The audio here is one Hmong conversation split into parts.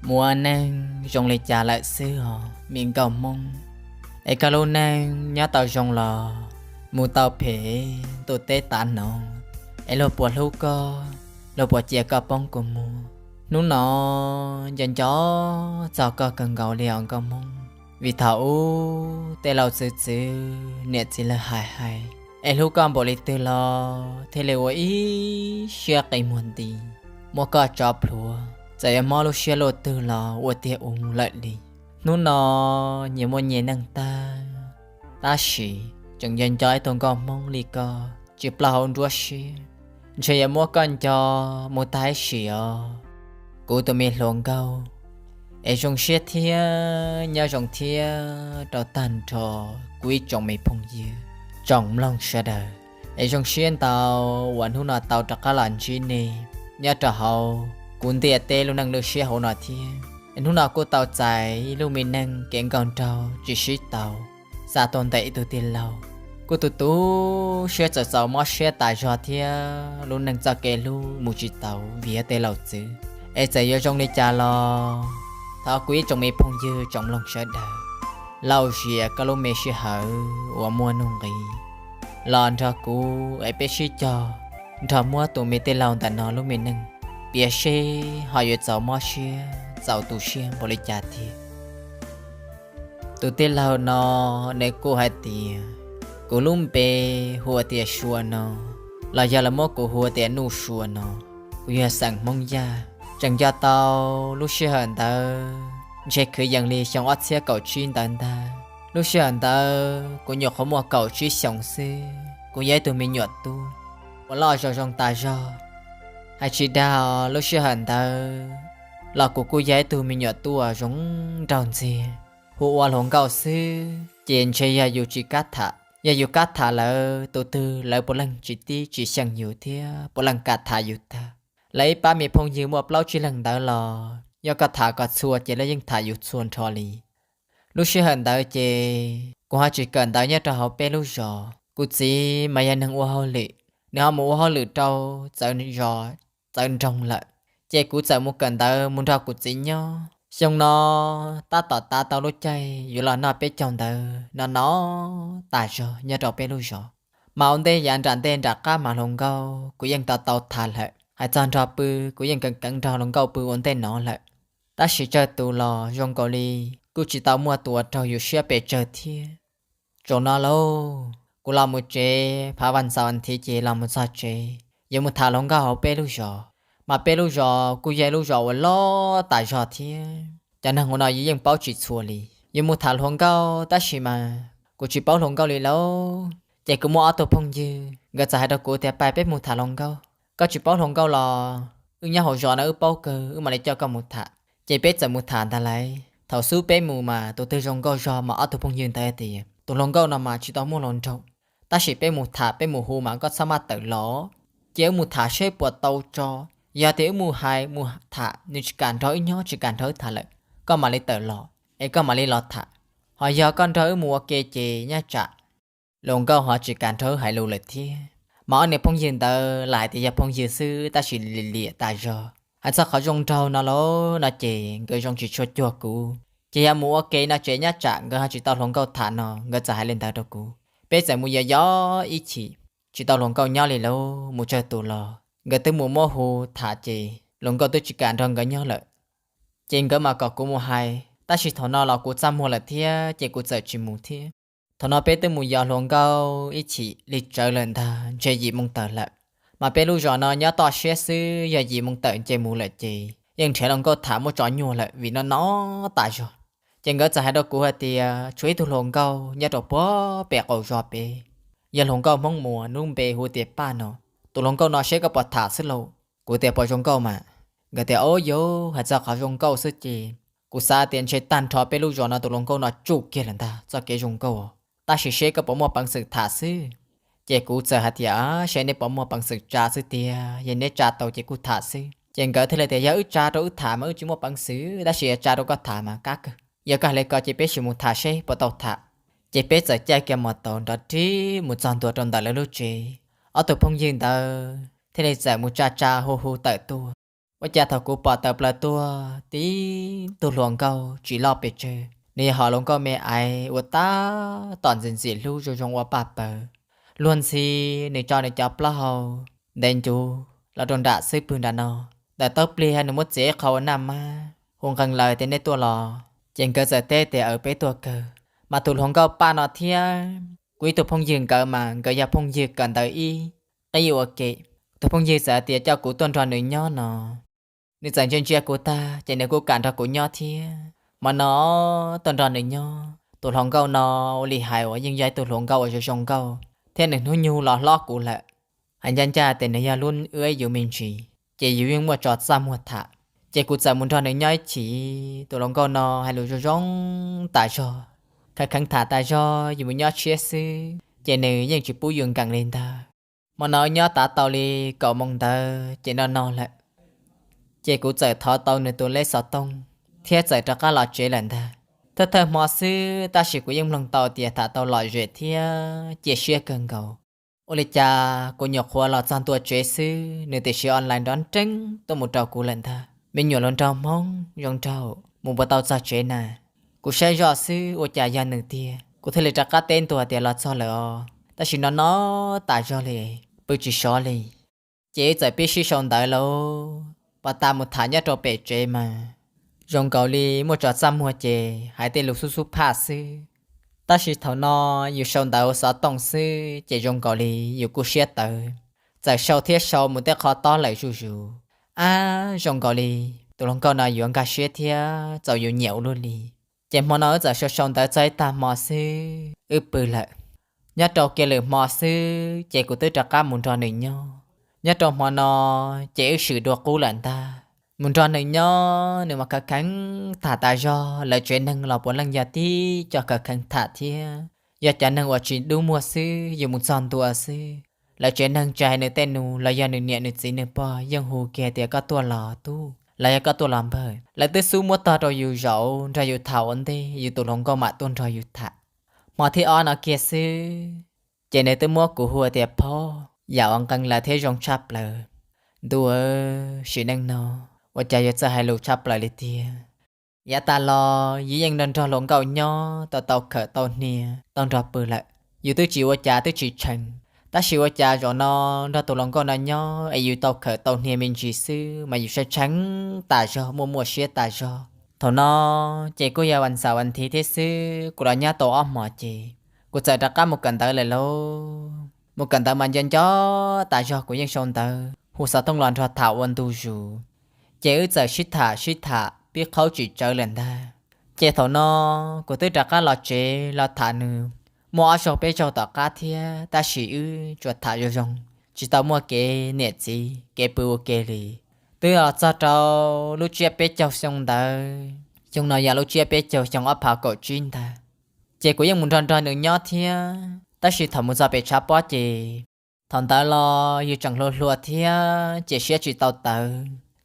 Muaj neeg zoo li cas lawm xwb os me nkauj Hmoob. Es koj lub neej nyob tau zoo los mus tau phem ntuj teb tav no, es luag puas hlub koj, luag puas cia koj poob kua muag. Hnub no nco nco txog koj kawg nkaus li os nkauj Hmoob, vim thaum ub tej laus txwv txwv niam txiv lawv hais hais, es hlub koj npaum li twg los thiaj li ua ib siab qi muag nti, muab koj tso plhuav, txawm yuav mob lub siab luaj twg los ua tiag u lawm li. Hnub no nyias muaj nyias neej tag, tab sis tseem nco nco ib tug nkauj Hmoob li koj tsis ploj hauv nruab siab, ntshe yuav muab koj nco mus tag ib sim os kuv tus me hluas nkauj. Es zoo siab thiab nyob zoo thiab rau tag nrho kuv ib tsoom me phooj ywg, tsoom mloog sawv daws. Es zoo siab ntau uas hnub no tau rov qab los ntsib nej nyob rau hauv kuv ntiaj teb lub neej lub siab hauv no thiab. Es hnub no kuj tau txais ib lub me neej kev nkauj nraug tsis sib tau, xa tuaj ntawm ib tug tij laug, kuj tu tu siab txaus txaus mob siab tas zog thiab lub neej txoj kev hlub mus tsis tau vim tej laus txwv. Es txawm yuav zoo li cas los thov kuv ib tsoom me phooj ywg tsoom mloog sawv daws lauj zias koj lub me sij hawm uas muaj nuj nqis los nrog kuv es peb sib cog nrog muab tus me tij laug ntawm no lub me neej piav seb ho yuav txaus mob siab txaus tu siab npaum li cas tiag. Tus tij laug no nws kuj hais tias, kuv lub npe hu ua tias Sua no, los yog los muab kuv hu ua tias Nuj Sua no. Kuv yog xeem Hmoob Yaj. Tseem nco tau lub sij hawm ntawd ntshe kwv yees li xyoo ob txhiab kaum tsib ntawd ntag. Lub sij hawm ntawd kuv nyuam qhuav muaj kaum tsib xyoos xwb, kuv yog ib tug me nyuam tub uas loj zoo zoo tas zog. Hais tsis dag lub sij hawm ntawd los kuv kuj yog ib tug me nyuam tub uas zoo nraug ntxiag. Hu ua hluas nkauj xwb ces ntshe yog yus tsis kam tham, yog yus kam tham lawv tus twg lawv puav leej tsis tib tsis xyeem yus thiab puav leej kam tham yus tag. Lawv ib pab me phooj ywg muaj plaub tsib leeg ntawd los yog koj tham kom txhua ces lawv yeej tham yus txhua nrho li. Lub sij hawm ntawd ces kuv ho tsis kawm ntawv nyob rau hauv peb lub zos, kuv txiv mas yog neeg ua hauj lwm, nws ho mus ua hauj lwm rau txawv zos txawv nroog lawm, ces kuv txawm mus kawm ntawv mus nrog kuv txiv nyob. Xyoo no tab tom tav tau lub caij yuav los noj peb caug ntawd no no tas zog nyob rau peb lub zos. Mas ua ntej yav nram ntej nram qab mas hluas nkauj kuv yeej tau tau tham lawm, hais txog nrog pw kuv yeej keev keev nrog hluas nkauj pw ua ntej no lawm. Tab sis tsawg tus los zoo nkaus li kuj tsis tau muaj tus uas raug yus siab pes tsawg thiab. Tsaus no lauj, kuv los mus tsev, phav vas xaum vas thiv ces los mus txog tsev, yuav mus tham hluas nkauj hauv peb lub zos. Mas peb lub zos kuj yog ib lub zos uas loj tas zog thiab, cov neeg ua no yus yeej paub tsis txhua li. Yuav mus tham hluas nkauj tab sis mas kuv tsis paub hluas nkauj li lauj. Ces kuv muaj ob tug phooj ywg, nkawd txawm hais rau kuv tias, pab peb mus tham hluas nkauj, koj tsis paub hluas nkauj los wb nyob hauv zos no wb paub kawg, wb mam li coj koj mus tham. Ces peb txawm mus tham ntag lauj. Thaum xub peb mus mas tus twg zoo nkauj zog mas ob tug phooj ywg ntawd tias, tus hluas nkauj no mas tsis tau muaj hluas nraug, tab sis peb mus tham peb mus hu mas koj txhob maj tawm los. Ces wb mus tham seb puas tau tso. Yog tias wb mus hais mus tham nws tsis kam nrog wb nyob tsis kam nrog wb tham lawm, koj mam li tawm los es koj mam li los tham. Ho yog koj nrog wb mus ua ke ces nyaj tsam hluas nkauj ho tsis kam nrog wb hais lus lawm thiab. Mas ob niag phooj ywg ntawd lam hais tias yog phooj ywg xwb tab sis liam liam tas zog. Hais txog qhov zoo nraug no lauj no ces nkawd zoo tsis tshua cuag kuv, ces yog mus ua ke no tsev nyaj tsam nkawd ho tsis tau hluas nkauj tham no, nkawd txawm hais li ntawd rau kuv. Peb txawm mus yos yos ib chim, tsis tau hluas nkauj nyob li lauj, mus tsawg tus los nkawd twb mus muab hu tham ces hluas nkauj twb tsis kam nrog nkawd nyob lawm. Ces nkawd mas kom kuv mus hais, tab sis thaum no los kuv txaj muag lawm thiab ces kuv txawm tsis mus thiab. Thaum no peb twb mus yos hluas nkauj ib chim li tsawv lawm ntag, ntshe yim moo tawm lawm. Mas peb lub zos no nyob toj siab xwb, yog yim moo tawm nce mus lawm ces yeej nrhiav hluas nkauj tham muab tso nyuaj lawm vim no no tas zog. Ces nkawd txawm hais rau kuv hais tias tshuav ib tug hluas nkauj nyob rau puag pem qaum zos peb, yog hluas nkauj Hmoob Muas, lub npe hu tias Paj no. Tus hluas nkauj no seb koj puas tham xwb lauj. Kuv tias puas zoo nkauj mas. Nkawd tias, o yauv, hais txog qhov zoo nkauj xwb ces kuv xav tias ntshe tag nrho peb lub zos no tus hluas nkauj no tsuj kiag lawm ntag txoj kev zoo nkauj, tab sis seb koj puas muaj peev xwm tham xwb. Ces kuv txawm hais tias, seb nej puas muaj peev xwm tsa xwb tiag, yog neb tsa tau ces kuj tham xwb. Ces nkawd thiaj li tias yog wb tsa rau wb tham mas wb tsis muaj peev xwm, tab sis yog tsa rau koj tham mas kab kawg. Yog koj hais li ko ces peb sim mus tham seb puas tau tham. Ces peb txawm caij kiag mos taus nrov ris mus txog ntua rau ntawm lawv lub tsev. Ob tug phooj ywg ntawd thiaj li txawm mus tsa tsa hu hu tawm tuaj. Ua cas thaum kuv pom tawm plaws tuaj tib tug hluas nkauj tsis loj pes tsawg, nws yog hom hluas nkauj me aiv uas tab tom ntxim ntxim hlub zoo zoo ua paj paws. Luag ntxhi nws tso nws cov plaub hau ntev ncuv los rau nram xwb pwg nram no. Ntawm taub pliag nws muab txiav ib qho ua naj mab, hu nqee lawv tias nej tuaj los, ces nkawd txawm teb tias aws peb tuaj kawg. Mas tus hluas nkauj paj no thiab kuv ib tug phooj ywg nkawd mas nkawd yog phooj ywg kawm ntawv ib qib ua ke. Tus phooj ywg txawm hais tias coj kuv tuaj nrog nws nyob no. Nws txawm ntsia ntsia kuv tag ces nws kuj kam nrog kuv nyob thiab. Hmo no tuaj nrog nws nyob, tus hluas nkauj no ua li hais uas yeej yog ib tug hluas nkauj uas zoo zoo nkauj thiab nws hnub nyoog los hlob kuv lawm. Hais ncaj ncaj tias nws yog lub wb yus me ntsis, ces yus yeej muaj tso txaj muag tham. Ces kuv txawm mus nrog nws nyob ib chim. Tus hluas nkauj no hais lus zoo zoo tas zog, khav kheev tham tas zog, yus mus nyob tshiab xwb ces nws yeej tsis pub yus nkees li ntag. Hmo no nyob tav tau li kaum moos ntawd ces no no lawm, ces kuv txawm thov tau nws tus lej xov tooj thiab txawm rov qab los tsev lawm ntag. Thawj thawj hmo xwb tab sis kuv yeej mloog tau tias tham tau lom zem thiab cia siab kawg nkaus. Ua li cas kuv nyuam qhuav los txog ntua tsev xwb nws tiam sis online nrov nreeb tuaj mus rau kuv lawm ntag. Me nyuam hluas nraug Hmoob zoo nraug, mus puas tau txog tsev na? Kuv saib zoj xwb ua cas yog nws tiag, kuv thiaj li rov qab teb ntua tias los txog lawm os, tab sis no no tas zog li, pw tsis sov li. Ces wb txawm pib sib sau ntawv lauj, pos tas mus tham nyob rau pem tsev mas zoo nkaus li muaj tso txaj muag ces hais tej lus xub xub phaj xwb. Tab sis thaum no yus sau ntawv ua xov tooj xwb ces zoo nkaus li yus kuj siab tawv, txawm sau thiab sau mus tej qhov tob lawm zuj zus. Ab, zoo nkaus li tus hluas nkauj no yuav nkag siab thiab txaus yus nyiam ua luaj li. Ces hmo no wb txawm sau sau ntawv txog ib tag hmo xwb wb pw lawm. Nyob rau kiag lwm hmo xwb ces kuv twb rov qab mus nrog nws nyob. Nyob rau hmo no ces wb swm dua qub lawm ntag. Mus nrog nws nyob nws mas khav kheev tham tas zog, lawv tsev neeg los puav leej yog tib co khav kheev tham thiab. Yog cov neeg uas tsis dub muag xwb yus mus txog ntua xwb, lawv tsev neeg tsis hais nws tej nus los yog nws niam nws txiv nws pog yeej hu kiag tias koj tuaj los tub los yog koj tuaj los npawg. Lawv twb xub muab tog rau yus zaum nrog yus tham ua ntej yus tus hluas nkauj mam tuaj nrog yus tham. Hmo thib ob no kiag xwb ces nws twb muab kuv hu tias phob, yam uas nqee lawv thiab zoo tshaj plaws. Ntuj, sim neej no ua cas yuav txawj hais lus tshaj plaws li tiag. Yav tas los yus yeej nrog nrog hluas nkauj nyob tau tau khawm tau hnia tau nrog pw lawm, yus twb tsis ua cas twb tsis tshee. Tab sis ua cas zaum no nrog tus hluas nkauj no nyob es yus tau khawm tau hnia me ntsis xwb mas yus tshee tshee tas zog, muaj muaj siab tas zog. Thaum no ces kuj yog vas xaum vas thiv thiab xwb, kuv los nyob tau ob hmos ces kuv txawm rov qab mus kawm ntawv lawm lauj. Mus kawm ntawv mas nco nco tas zog kuv yeej sau ntawv hu xov tooj los nrog tham ua ntu zus. Ces wb txawm sib tham sib tham pib qhaub tsis tsawv lawm ntag. Ces thaum no kuv twb rov qab los tsev los tham nws muaj ob zaug peb zaug tom qab thiab, tab sis wb tsuas tham zoo zoo, tsis tau muaj kev niam txiv kev pw ua ke li. Twb los txog rau lub tsiab peb caug xyoo ntawd, xyoo no yog lub tsiab peb caug xyoo ob phav kaum tsib ntag. Ces kuv yeej mus nrog nrog nws nyob thiab, tab sis thaum mus txog pem tshav pob ces thaum ntawd los yus tseem hluas hluas thiab ces siab tsis tau tawv.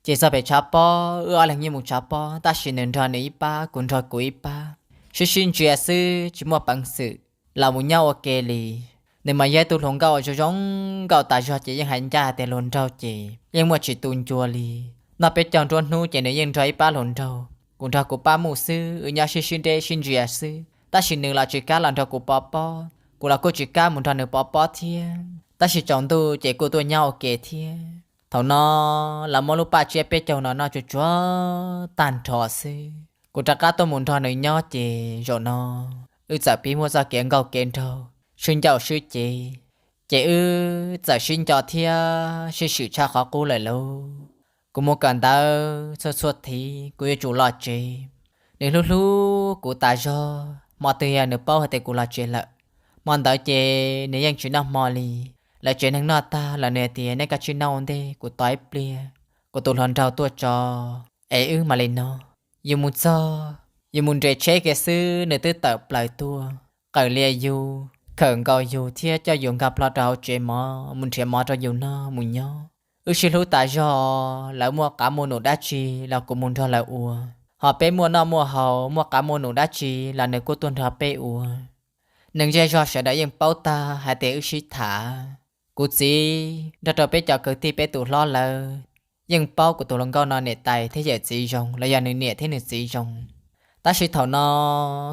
Ces txog pem tshav pob wb ob leeg yeej mus tshav pob, tab sis nws nrog nws ib pab, kuv nrog kuv ib pab, sib sib ntsia xwb tsis muaj peev xwm los mus nyob ua ke li. Nws mas yog ib tug hluas nkauj zoo zoo nkauj tas zog ces yeej hais ncaj hais tias hluas nraug ces yeej muaj tsis tu ncua li. Noj peb caug nruab hnub ces nws yeej nrog ib pab hluas nraug, kuv nrog kuv pab mus xwb, wb nyob sib sib nreb sib ntsia xwb, tab sis nws los tsis kam los nrog kuv pov pob, kuv los kuj tsis kam mus nrog nws pov pob thiab. Tab sis tsaus ntuj ces kuj tuaj nyob ua ke thiab. Thaum no los muab lub paj tsiab peb caug no noj tsuag tsuag tag nrho xwb, kuv rov qab tuaj mus nrog nws nyob ces zaum no wb txawm pib muaj txoj kev nkauj kev nraug, swb ncauj swb cev, ces wb txawm sib nco thiab sib swm tshaj qhov qub lawm lauj. Kuv mus kawm ntawv txhua txhua thiv kuv yuav tsum los tsev. Nws hlub hlub kuv tas zog, hmo twg yog nws paub hais tias kuv los tsev lawm, hmo ntawd ces nws yeej tsis noj hmo li. Lawv tsev neeg noj tag los nws hais tias nej kav tsij noj ua ntej kuv tos ib pliag, kuv tus hluas nraug tuaj tso es wb mam li noj. Yus mus txog, yus mus nres tsheb kiag xwb nws twb tawm plaws tuaj, qawm lias yus, khawm nkaus yus thiab coj yus nkag plho rau hauv tsev mov mus nrhiav mov rau yus noj mus nyob. Wb sib hlub tas zog, lawv muaj qav muaj num dab tsi los kuv mus nrog lawv ua, ho peb muaj noj muaj haus muaj qav muaj num dab tsi los nws kuj tuaj nrog peb ua. Neeg zej zog sawv daws yeej paub tag hais tias wb sib tham. Kuv txiv nrog rau peb cov kwv tij peb tus hlob lawv yeej paub kuv tus hluas nkauj no niam tais thiab yawm txiv zoo los yog nws niam thiab nws txiv zoo. Tab sis thaum no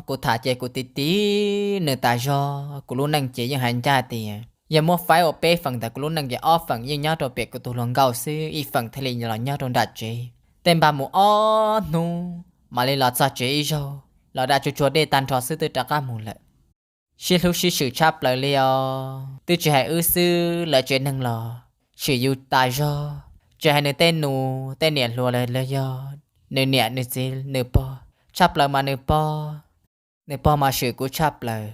kuv tham ces kuv tiv tiv nws tas zog, kuv lub neej ces yeej hais ncaj tias yog muab faib ua peb feem ntawm kuv lub neej ces ob feem yeej nyob rau pem kuv tus hluas nkauj xwb, ib feem thiaj li los nyob rau nram tsev. Tej npaj mus ob hnub mam li los txog tsev ib zaug, los da tsuag tsuag dej tag nrho xwb twb rov qab mus lawm. Sib hlub sib swm tshaj plaws li os, twb tsis hais wb xwb, lawv tsev neeg los swm yus tas zog, tsis hais nws tej nus tej niam hluas los yog nws niam nws txiv nws pog, tshaj plaws mas nws pog, nws pog mas swm kuv tshaj plaws.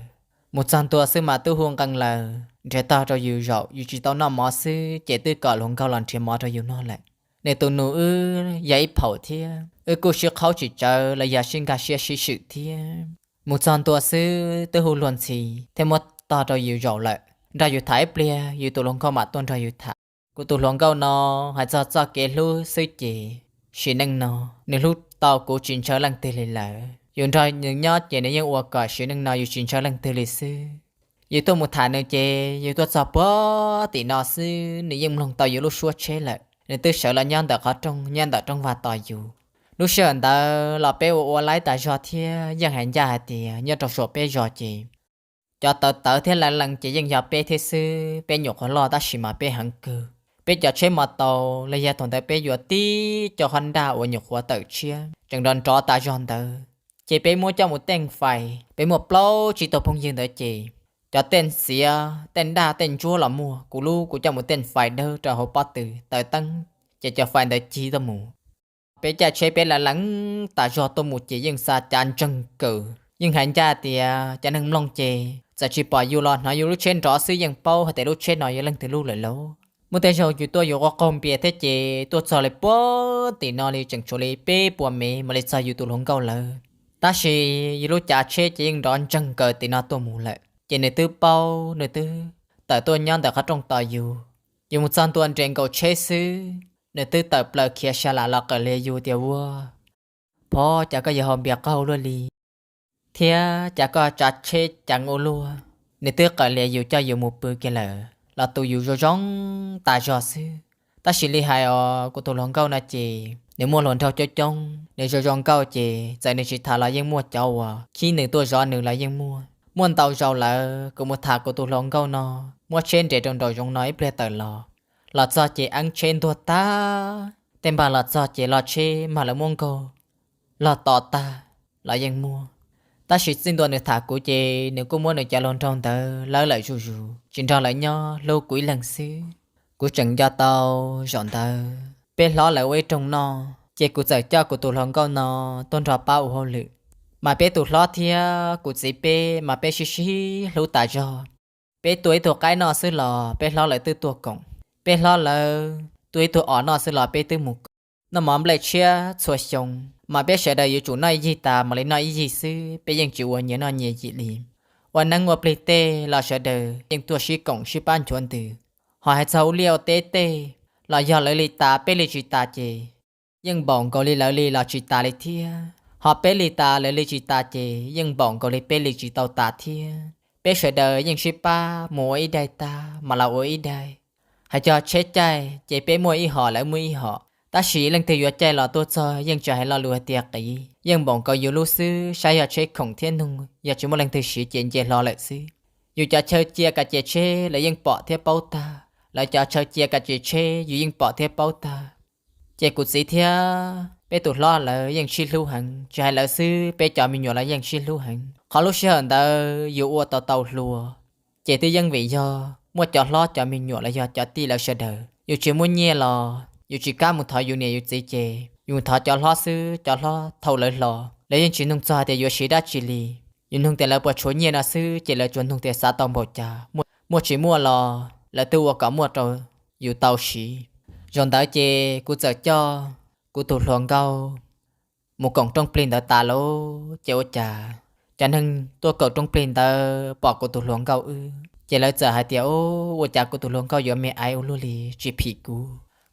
Mus txog ntua xwb mas twb hu nqee lawm, nrhiav tog rau yus zaum, yus tsis tau noj mov xwb ces twb kom hluas nkauj los nrhiav mov rau yus noj lawm. Nws tus nus wb yog ib phaum thiab, wb kuj sib qhaub tsis tsawv los yog sib nkag siab sib swm thiab. Mus txog ntua xwb twb hu luag ntxhi thiab muab tog rau yus zaum lawm, nrog yus tham ib pliag yus tus hluas nkauj mam tuaj nrog yus tham. Kuv tus hluas nkauj no hais txog txoj kev hlub xwb ces sim neej no nws hlub tau kuv tsis ntshaw leej twg li lawm. Yus nrog nws nyob ces nws yeej ua kom sim neej no yus tsis ntshaw leej twg li xwb. Yus tuaj mus tham nws ces yus tuaj txog puag tim no xwb nws yeej mloog tau yus lub suab tsheb lawm, nws twb sawv los nyob ntawm qhov rooj nyob ntawm rooj vag tos yus. Lub sij hawm ntawd los peb ua ua laib tas zog thiab yeej hais ncaj hais tias nyob rau saum peb zos ces cov tawv tawv thiab lav lees ces yeej yog peb thiab xwb, peb nyuam qhuav loj tab sis mas peb heev kawg. Peb cov tsheb mos taus los yog thaum ntawd peb yuav tib co hab ntaj uas nyuam qhuav tawm tshiab tseem nrov nrov tas zog ntawd, ces peb muab coj mus teej fais, peb muaj plaub tsib tug phooj ywg ntawd ces cov teej xiav teej ntaj teej ntsuab los muaj, kuv lub kuv coj mus teej fais dawb rau hauv pob tw taws teeb, ces cov fais ntawd cig tuaj mus. Peb caij tsheb peb lav lees tas zog tuaj mus ces yeej xa cav ntseeg kawg, yeej hais ncaj tias cov neeg mloog ces txawm tsis pom yus los hnov yus lub tsheb nrov xwb yeej paub hais tias lub tsheb no yog leej twg lub lawm lauj. Muaj tej zaug yus tuaj yus quaj qaug npias thiab ces tuaj txog li puag tim no li tseem tshuav li peb puas mev mam li txog yus tus hluas nkauj lawv. Tab sis yus lub cav tsheb ces yeej nrov ntseeg kawg tim no tuaj mus lawm ces nws twb paub, nws twb tawm tuaj nyob ntawm qhov rooj tos yus. Yus mus txog ntua nres nkaus tsheb xwb nws twb tawm plaws khiav sa lam los qawm lias yus tias, Ua, phov, cas koj yuav haus npias qaug luaj li thiab cas koj tsav tsheb ceev ua luaj. Nws twb qawm lias yus coj yus mus pw kiag lawm los tus yus zoo zoo tas zog xwb. Tab sis li hais os kuv tus hluas nkauj no ces nws muaj hluas nraug coob coob, nws zoo zoo nkauj ces txawm nws tsis tham los yeej muaj cov uas khib nws tuaj zov nws los yeej muaj. Muaj ntau zaus lawm kuv mus tham kuv tus hluas nkauj no, muab tsheb nres rau nraum zoov no ib pliag tawm los, los txog ces eeb tsheb ntuag tag, tej npag los txog ces log tsheb mag lawv muab nkaug log to tag los yeej muaj. Tab sis txij ntua nws tham kuv ces nws kuj muab nws cov hluas nraug ntawd lawb lawm zuj zus, tsis nrog lawv nyob, hlub kuv ib leeg xwb. Kuv tseem nco tau zaum ntawd peb hlob lawv ua ib rooj noj ces kuv txawm coj kuv tus hluas nkauj no tuaj nrog pab ua hauj lwm. Mas peb tus hlob thiab kuv txiv peb mas peb sib sib hlub tas zog. Peb tua ib tug qaib noj xwb los peb hlob lawv twb tuaj koom, peb hlob lawv tua ib tug os noj xwb los peb twb mus koom. Noj mov nplej tshiab txhua xyoo mas peb sawv daws yuav tsum noj ib yig tas mam li noj ib yig xwb, peb yeej tsis ua nyias noj nyias yim li. Ua neeb ua plig tej los sawv daws yeej tuaj sib koom sib pab nchuav ntws. Ho hais txog ua liaj ua teb tej los yog lawv li tas peb li tsis tas ces yeej npaum nkaus li lawv li los tsis tas li thiab, ho peb li tas lawv li tsis tas ces yeej npaum nkaus li peb li tsis tau tas thiab. Peb sawv daws yeej sib pab mus ua ib daim tag mam los ua ib daim. Hais txog tsheb caij ces peb muaj ib hom lawv muaj ib hom, tab sis leej twg yuav caij los tuaj txog yeej tsis hais lo lus hais tias qiv, yeej npaum nkaus yus lub xwb, saib yog tsheb khoom thiab noog yog tsis muaj leej twg siv ces nce hlo lawm xwb. Yus cov chaw cia kav ces tsheb lawv yeej pom thiab paub tag, lawv cov chaw cia kav ces tsheb yus yeej pom thiab paub tag. Ces kuv txiv thiab peb tus hlob lawv yeej sib hlub heev, tsis hais lawv xwb peb cov me nyuam los yeej sib hlub heev. Qhov lub sij hawm ntawd yus ua tau tau hluas ces twb yeej vim yog muaj cov hlob cov me nyuam los yog cov tij lawv sawv daws. Yus tsis muaj nyiaj los yus tsis kam mus thov yus niam yus txiv ces yus thov cov hlob xwb, cov hlob thauj lawv hlo, lawv yeej tsis nug txog hais tias yuav siv dab tsi li. Yus nug tias lawv puas tshuav nyiaj no xwb ces lawv tsuas nug tias xav tau npaum cas, muaj tsis muaj los lawv twb ua kom muaj rau yus tau siv. Zaum ntawd ces kuv txawm coj kuv tus hluas nkauj mus koom rooj plig ntawd tas lauj, ces ua cas cov neeg tuaj koom rooj plig ntawd pom kuv tus hluas nkauj wb ces lawv txawm hais tias, Ua cas kuv tus hluas nkauj yuav me aiv ua luaj li, tsis phim kuv?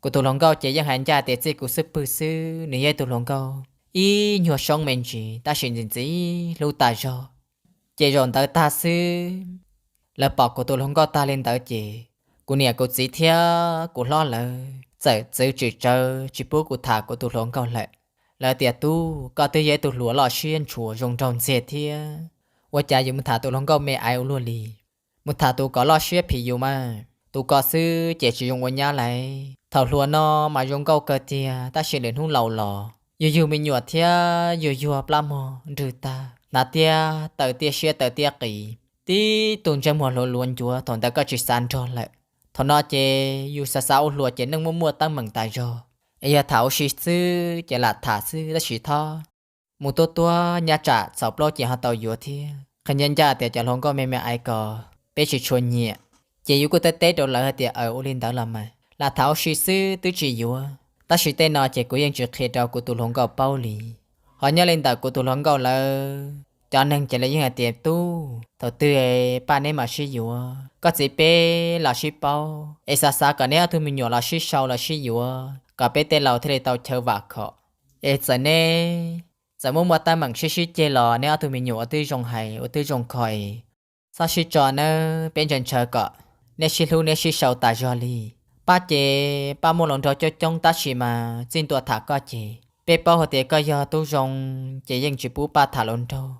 Kuv tus hluas nkauj ces yeej hais ncaj tias txij kuv xub pwg xwb, nws yog ib tug hluas nkauj ib nyuag soob me ntsis tab sis ntxim ntxim hlub tas zog. Ces zaum ntawd tag xwb, lawv pom kuv tus hluas nkauj tag li ntawd ces Kuv niam kuv txiv thiab kuv hlob lawv txawm txwv tsis tsawv tsis pub kuv tham kuv tus hluas nkauj lawm. Lawv tias, Tub, koj twb yog ib tug hluas loj siab ntshua zoo nraug ntxiag thiab, ua cas yus mus tham tus hluas nkauj me aiv ua luaj li? Mus tham tus kom loj siab phim yus mas, tus ko xwb ces tsis zoo ua nyab lauj. Thaum hluas no mas zoo nkauj kawg tiag, tab sis lwm hnub laus los yus yug me nyuam thiab yus yuag plab mog nrwg tag, hnav tiab taw tiab siab taw tiab qis, tib tug ntsej muag hluas luav ncuav, thaum ntawd koj tsis xav nrog lawm. Thaum no ces yus xav xav ua hluas ces neej muaj muaj teeb meem tas zog. Es yog tham ua si xwb ces lam tham xwb, tab sis txhob mus tuab tuab, nyob tsam txaus plaub ces ho tau yuav thiab. Qhia ncaj ncaj tias cov hluas nkauj me me aiv ko peb tsis tshua nyiam, ces yus kuj teb teb rau lawv hais tias, Aws, ua li ntawd los mas lam tham ua si xwb twb tsis yuav. Tab sis tej no ces kuv yeej tsis qhia rau kuv tus hluas nkauj paub li. Ho nyob li ntawm kuv tus hluas nkauj lawv cov neeg ces lawv yeej hais tias, Tub, thaum twg pab neb mam sib yuav, koj txiv peb los sib paub, es xav xav kom neb ob tug me nyuam los sib sau los sib yuav kom peb tej laus thiaj li tau chaw vam khom. Es txawm neb txawm muaj muaj teeb meem sib sib ceg los neb ob tug me nyuam uas twb zoo hais uas twb zoo kho es txhob sib tso nawb, peb ntshaw ntshaw kom neb sib hlub neb sib sau tas zog li. Pab ces pab muaj hluas nraug coob coob, tab sis mas txij ntua tham koj ces peb paub hais tias koj yog tub zoo, ces yeej tsis pub pab tham hluas nraug.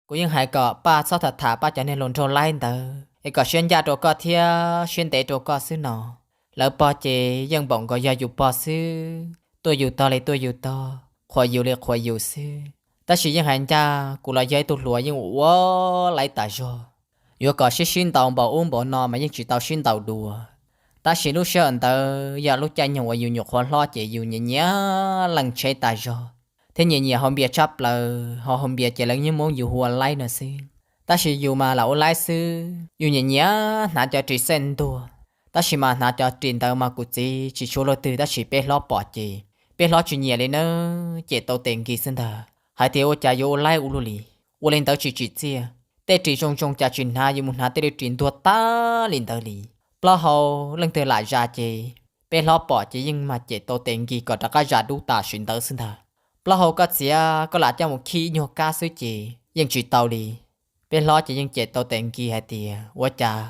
Kuv yeej hais kom pab txhob tham tham pab cov niag hluas nraug laib ntawd es kom siab ncaj rau koj thiab siab ntev rau koj xwb no. Lawv pog ces yeej npaum nkaus yog yus pog xwb, tuaj yus tog li tuaj yus tog, qhuas yus li qhuas yus xwb. Tab sis yeej hais ncaj, kuv los yog ib tug hluas yeej ua ua laib tas zog. Yuav kom sib sib ntaus npaum ub npaum no mas yeej tsis tau sib ntaus dua. Tab sis lub sij hawm ntawd yog lub caij nyoog uas yus nyuam qhuav hlob ces yus nyiam nyiam leej tsheb tas zog, thiab nyiam nyiam haus npias tshaj plaws, ho haus npias ces lawv yeej muab yus hu ua laib no xwb. Tab sis yus mas lam ua laib xwb, yus nyiam nyiam hnav cov ris xej ntuag, tab sis mas hnav cov ris ntawd mas kuv txiv tsis tshua luag twg, tab sis peb hlob pom ces peb hlob tsis nyiam li nawb, cem tau tes nkis xwb ntag, hais tias ua cas yuav ua laib ua luaj li, ua li ntawd tsis tsim txiaj, tej ris zoo zoo cas tsis hnav, yuav mus hnav tej ris ntuag tag li ntawd li. Plaub hau leej twg lam zas ces peb hlob pom ces yeej mas cem tau tes nkis kom rov qab zas dub tam sim ntawd xwb ntag. Plaub hau koj txiav koj lam coj mus khij ib nyuag kab xwb ces yeej tsis tau li. Peb hlob ces yeej cem tau tes nkis hais tias ua cas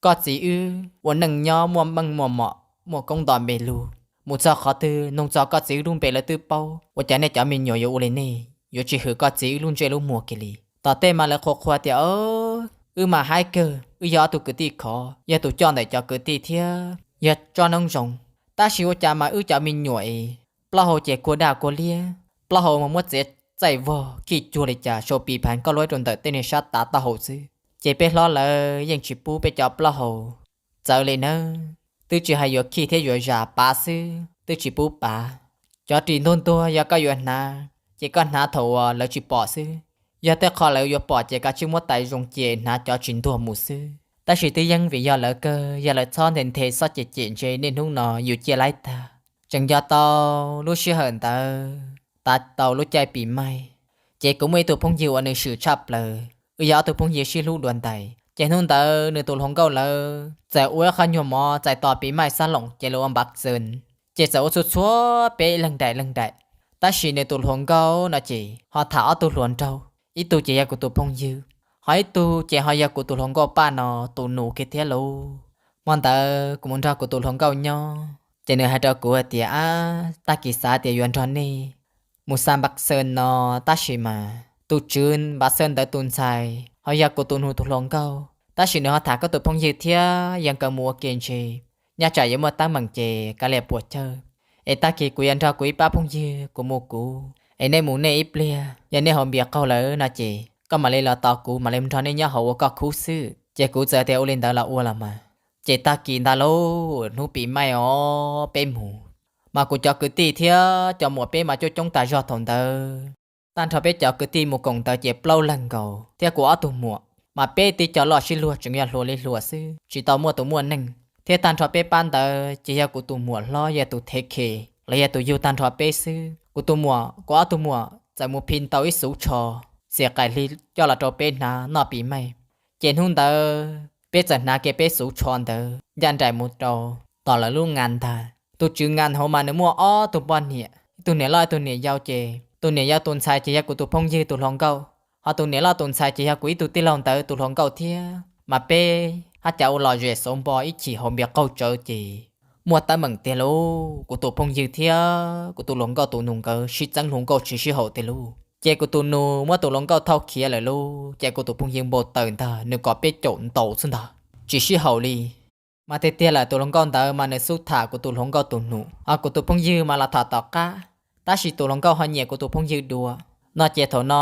koj txiv wb ua neej nyob muaj meej muaj mom muaj koob nto npe lug, mus txog qhov twg nug txog koj txiv wb lub npe lawv twb paub, ua cas nej cov me nyuam yuav ua li nej, yuav tsis hwm koj txiv wb lub ntsej lub muag kiag li. Tom tej mas lawv qhuas qhuas tias wb mas haib kawg, wb yog ob tug kwv tij khov, yog tus coj ntawm cov kwv tij thiab yog tsob noob zoo, tab sis ua cas mas wb cov me nyuam es plaub hau ces kua daj kua liab, plaub hau mas muab txiav txaij vog khij cuag li cas sau pis phav koj luab rau ntawm tej niag sab tav taub hau xwb. Ces peb hlob lawv yeej tsis pub peb cov plaub hau txawv li nawb, twb tsis hais yuav khij thiab yuav zas, pav xwb twb tsis pub pav. Cov ris ntuag ntuag yog koj yuav hnav ces koj hnav thaum uas lawv tsis pom xwb, yog tej qho lawv yuav pom ces kav tsij muab tais zoo cia hnav cov tsis ntuag mus xwb. Tab sis twb yeej vim yog lawv kawg, yog lawv txhob nthe nthe txhob cem cem ntshe niaj hnub no yus ciaj laib tag. Tseem nco tau lub sij hawm ntawd, tav tau lub caij pis maij, ces kuv muaj ib tug phooj ywg uas nws swm tshaj plaws, wb yog ob tug phooj ywg sib hlub dua ntais. Ces hnub ntawd nws tus hluas nkauj lawv txawm ua ib qho nyuag mov txais tos pis maij xab loos ces lawv ua npav xees, ces txawm ua txhua txhua peb leeg daim leeg daim. Tab sis nws tus hluas nkauj no ces ho tham ob tug hluas nraug, ib tug ces yog kuv tus phooj ywg, ho ib tug ces ho yog kuv tus hluas nkauj Paj no tus nus kiag thiab lauj. Hmo ntawd kuv mus nrog kuv tus hluas nkauj nyob ces nws hais rau kuv hais tias, Ab, tag kis xav tias yuav nrog nej mus xa npav xees no, tab sis mas tus tswv npav xees ntawd tus ntxhais ho yog kuv tus nus tus hluas nkauj, tab sis nws ho tham koj tus phooj ywg thiab, yog nkawd mus ua ke ntshe nyob tsam yuav muaj teeb meem ces kav liam puas chawj. Es tag kis kuv yuav nrog kuv ib pab phooj ywg, kuv mus kuv, es nej mus nej ib pliag, yog nej haus npias qaug lawm no ces koj mam li los tos kuv, mam li nrog nej nyob hauv ua koj khub xwb. Ces kuv txawm tias ua li ntawd los ua los mas. Ces tag kis ntag lauj, hnub pis maij os peb mus, mas kuv cov kwv tij thiab cov muam peb mas coob coob tas zog thaum ntawd. Tag nrho peb cov kwv tij mus koom ntawd ces plaub leeg nkaus thiab kuv ob tug muam, mas peb tib co loj sib luag tseem yog hluas li hluas xwb, tsis tau muaj tus muaj neej. Thiab tag nrho peb pab ntawd ces yog kuv tus muam hlob yog tus thev khes los yog tus yug tag nrho peb xwb. Kuv tus muam, kuv ob tug muam txawm mus phi tau ib xuv tsho xiam qaim hli coj los rau peb hnav noj pis maij. Ces hnub ntawd peb txawm hnav kiag peb xuv tsho ntawd ncaj nraim mus rau tom lawv lub ngas ntag. Tus tswv ngas hauv mas nws muaj ob tug poj niam, ib tug niam loj ib tug niam yau, ces tus niam yau tus ntxhais ces yog kuv tus phooj ywg tus hluas nkauj, ho tus niam loj tus ntxhais ces yog kuv ib tug tij laug ntawd tus hluas nkauj thiab. Mas peb hab cas ua los zem xauv npo ib chim hauv npias qaug tsawv ces muaj teeb meem tiag lauj. Kuv tus phooj ywg thiab kuv tus hluas nkauj tus nus nkawd sib txeeb hluas nkauj tsis sib haum tiag lauj. Ces kuv tus nus muab tus hluas nkauj thauj khiav lawm lauj, ces kuv tus phooj ywg npau taws ntag, nws kom peb caum ntaus xwb ntag, tsis sib haum li. Mas tiag tiag lawm tus hluas nkauj ntawd mas nws xub tham kuv tus hluas nkauj tus nus, ho kuv tus phooj ywg mas los tham tom qab, tab sis tus hluas nkauj ho nyiam kuv tus phooj ywg dua. No ces thaum no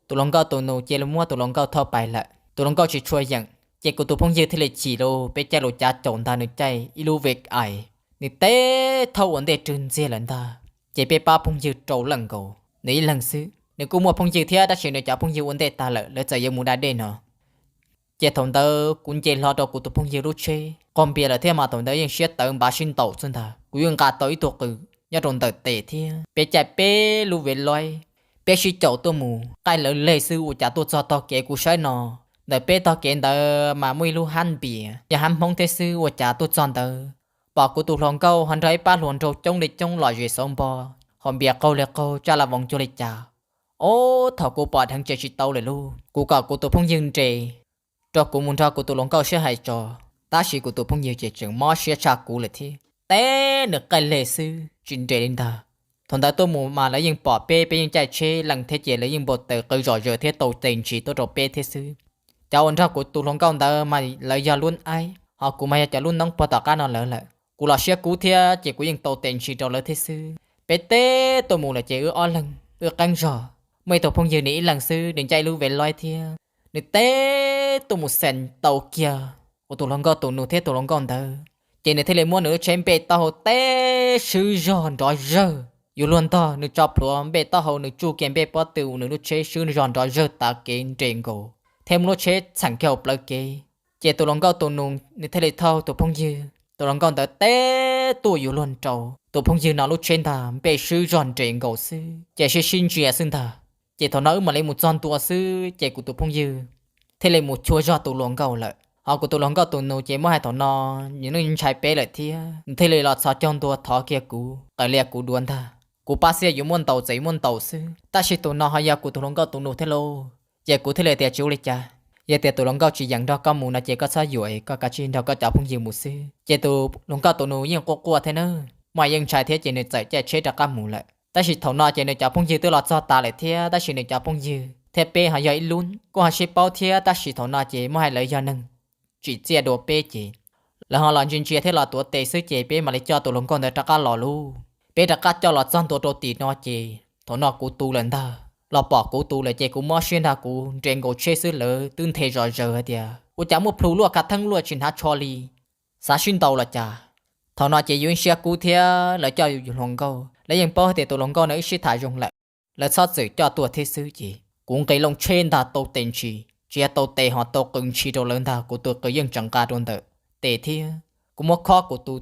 tus hluas nkauj tus nus cia li muab tus hluas nkauj thauj pais lawm, tus hluas nkauj tsis tshua yeem, ces kuv tus phooj ywg thiaj li chim lauj, peb caij lus cav caum ntag, nws caij ib lub vej ais, nws teb thauj ua ntej rwg ntxiag lawm ntag. Ces peb pab phooj ywg rau leej nkaus, nws ib leeg xwb, nws kuj muaj phooj ywg thiab tab sis nws cov phooj ywg ua ntej tag lawm, lawv txawm yuav mus da dej no. Ces thaum ntawd kuv nce hlo rau kuv tus phooj ywg lub tsheb, qaug npias lawm thiab mas thaum ntawd yeej siab tawv npav sib ntaus xwb ntag, kuv yeej nqa tau ib tug qws nyob rau ntawm tes thiab peb caij peb lub vej loib, peb sib caum tuaj mus, qaij lawv leg xwb ua cas tuaj txog tog kev kuv saib no, ntawm peb tog kev ntawd mas muaj ib lub hab npias, yog hab Hmoob thiab xwb ua cas tuaj txog ntawd pom kuv tus hluas nkauj ho nrog ib pab hluas nraug coob li coob los zem xauv npo, hauv npias qaug li qaug, tsaj la voos cuag li cas. Ob, thaum kuv pom dheev ces tsis tau lawm lauj, kuv kom kuv tus phooj ywg nres rau kuv mus nrog kuv tus hluas nkauj sib hais tso, tab sis kuv tus phooj ywg ces tseem mob siab tshaj kuv lawm thiab, teb nws qaij leg xwb tsis nres li ntag. Thaum ntawd tuaj mus mas lawv yeej pom peb, peb yeej caij tsheb leej thiab ces lawv yeej npau taws qw zom zaws thiab tau tes ntsis tuaj rau peb thiab xwb. Cov uas nrog kuv tus hluas nkauj ntawd mas lawv yog lub aib, ho kuv mas yog cov lub noob puag tom qab no lawv lawm. Kuv los siab kub thiab ces kuv yeej tau tes ntsis rau lawv thiab xwb. Peb teb tuaj mus lawm ces wb ob leeg wb qeeb zog, muaj ib tug phooj ywg nws ib leeg xwb, nws caij ib lub vej loib thiab, nws teb tuaj mus xees tau kiag kuv tus hluas nkauj tus nus thiab tus hluas nkauj ntawd, ces nws thiaj li muab nws lub tsheb npej taub hau teb swb zog nrov zawg. Yus luag ntog nws tso plhuav npej taub hau, nws tsuj kiag npej pob tw, nws lub tsheb swb zog nrov zawg tav kev nres nkaus thiab muab lub tsheb txheem kiag hauv plawv kev. Ces tus hluas nkauj tus nus nws thiaj li thauj tus phooj ywg, tus hluas nkauj ntawd teb tuaj yus luag nraud, tus phooj ywg no lub tsheb ntag npej swb zog nres nkaus xwb ces sib sib ntsia xwb ntag. Ces thaum no wb mam li mus txog ntua xwb ces kuv tus phooj ywg thiaj li mus chua zog tus hluas nkauj lawm, ho kuv tus hluas nkauj tus nus ces muab hais thaum no nws yeej ntshai peb lawm thiab, nws thiaj li los txhos caug ntua thov kiag kuv, qawm lias kuv duav ntag. Kuv pab xiab yuav muab ntaus txawm yuav muab ntaus xwb, tab sis tus no ho yog kuv tus hluas nkauj tus nus thiab lauj. Ces kuv thiaj li tias tsis ua li cas, yog tias tus hluas nkauj tsis yeem nrog koj mus no ces koj txhob yuam, koj kav tsij nrog koj cov phooj ywg mus xwb. Ces tus hluas nkauj tus nus yeej quaj quaj thiab na, muaj yeej ntshai thiab ces nws txawm caij tsheb rov qab mus lawm. Tab sis thaum no ces nws cov phooj ywg twb los txog tas lawm thiab, tab sis nws cov phooj ywg thiab peb ho yog ib lub, kuj ho sib paub thiab, tab sis thaum no ces muab hais lawv yog neeg tsim txiaj dua peb ces lawv ho los ntsia ntsia thiab los tuav tes xwb ces peb mam li coj tus hluas nkauj ntawd rov qab los lauj. Peb rov qab coj los txog ntua rau tim no ces thaum no kuv tu lawm ntag, los pom kuv tu lawm ces kuv mob siab ntag, kuv nres nkaus tsheb xwb lawv twb nthe zom zaws hais tias ua cas muaj plhu luaj khav theeb luaj tsis hnav tsho li, xav sib ntaus los cas. Thaum no ces yus yeej siab kub thiab lawv coj yus hluas nkauj, lawv yeej paub hais tias tus hluas nkauj no wb sib tham zoo lawm, lawv txhob txwm coj tuaj thiab xwb ces kuv nqis loo tsheb ntag tau tes ntsis, tsis yog tau tes ho tau qws ntshis rau lawv ntag, kuv tus qws yeej tseem nqa rau ntawm tes thiab. Kuv muab khob kuv tus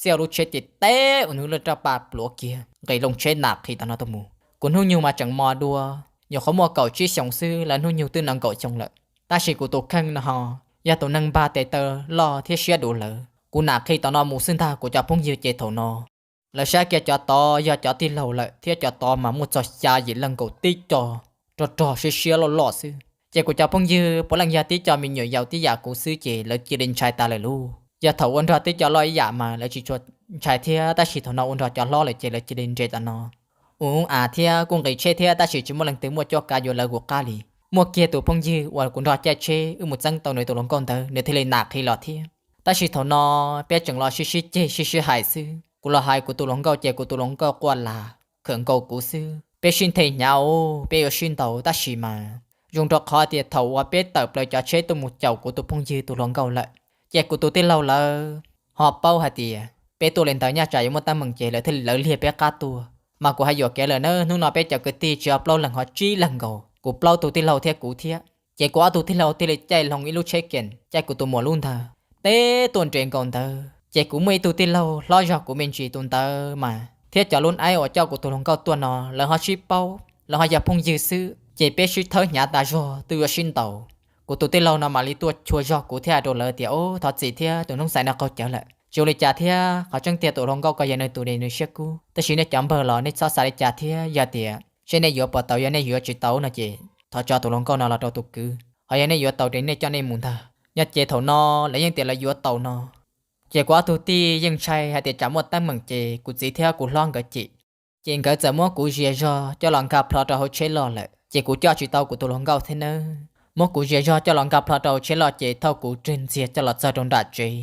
xiab lub tsheb ces teb ua nws lub raj paj pluav kiag nqis loo tsheb nam qhi tom no tuaj mus. Kuv hnub nyoog mas tseem mos dua, nyuam qhuav muaj kaum tsib xyoos xwb, lawv hnub nyoog twb nees nkaum xyoo lawm. Tab sis kuv tus kheej no ho yog tus neeg npag tes taw loj thiab siab dua lawv. Kuv nam qhi tom no mus xwb ntag, kuv cov phooj ywg ces thaum no lawv saib kiag cov tod yog cov tij laug lawm thiab cov tod mas muaj txog xya yim leej nkaus tib co rog rog siab siab loj loj xwb. Ces kuv cov phooj ywg puav leej yog tib co me nyuam yaus tib yam kuv xwb ces lawv cia li ntshai tas lawm lauj. Yog thaum ua nrog tib co loj ib yam mas lawv tsis tshua ntshai thiab, tab sis thaum no ua nrog cov hlob lawm ces lawv cia li nres tom no. Ua ub av thiab kuj nqis tsheb thiab, tab sis tsis muaj leej twg muaj cuab kav yuav lawv kuv qab li. Muaj kiag tus phooj ywg uas kuv nrog caij tsheb wb mus txeeb tau nws tus hluas nkauj ntawd, nws thiaj li nam qhi los thiab. Tab sis thaum no peb tseem los sib sib ceg sib sib hais xwb. Kuv los hais kuv tus hluas nkauj ces kuv tus hluas nkauj quaj las khawm nkaus kuv xwb. Peb sib nthe hnyav, peb yuav sib ntaus, tab sis mas zoo rau qhov tias thaum uas peb tawm plaws cov tsheb tuaj mus caum kuv tus phooj ywg tus hluas nkauj lawm, ces kuv tus tij laug lawv ho paub hais tias peb tuaj li ntawd nyaj tsam yuav muaj teeb meem ces lawv thiaj li lawv liag peb qab tuaj. Mas kuv hais yuam kev lawm na, hnub no peb cov kwv tij tsis yog plaub leeg ho tsib leeg nkaus, kuv plaub tug tij laug thiab kuv thiab. Ces kuv ob tug tij laug thiaj li caij hloov ib lub tsheb kees caij kuv tus muam lub ntag, teb tuaj nres nkaus ntawd. Ces kuv muaj ib tug tij laug hlob zog kuv me ntsis, tus ntawd mas thiab cov lub aib uas coj kuv tus hluas nkauj tuaj no lawv ho sib paub, lawv ho yog phooj ywg xwb, ces peb sib thawb hnyav tas zog twb yuav sib ntaus. Kuv tus tij laug no mam li tuaj chua zog kuv thiab hais rau lawv tias, Ob, thov txim thiab, tus noob xais no qaug cawv lawm. Tsis ua li cas thiab, qhov tseeb tiag tus hluas nkauj ko yog nws tus es nws siab kub, tab sis nej cov npawg los nej txhob xav li cas thiab, yog tias seb nej yuav puas tau, yog nej yuav tsis tau no ces thov tso tus hluas nkauj no los rau tus kwv, ho yog nej yuav tau ces nej coj nej mus ntag. Nyob ces thaum no lawv yeej tias lawv yuav tau no, ces kuv ob tug tij yeej ntshai hais tias tsam muaj teeb meem ces kuv txiv thiab kuv hlob nkawd cem. Ces nkawd txawm muab kuv zias zog coj los nkag plho rau hauv tsheb loj lawm, ces kuv coj tsis tau kuv tus hluas nkauj thiab nawb. Muab kuv zias zog coj los nkag plho rau hauv tsheb loj ces thauj kuv rwg ntxiag coj los txog rau nram tsev,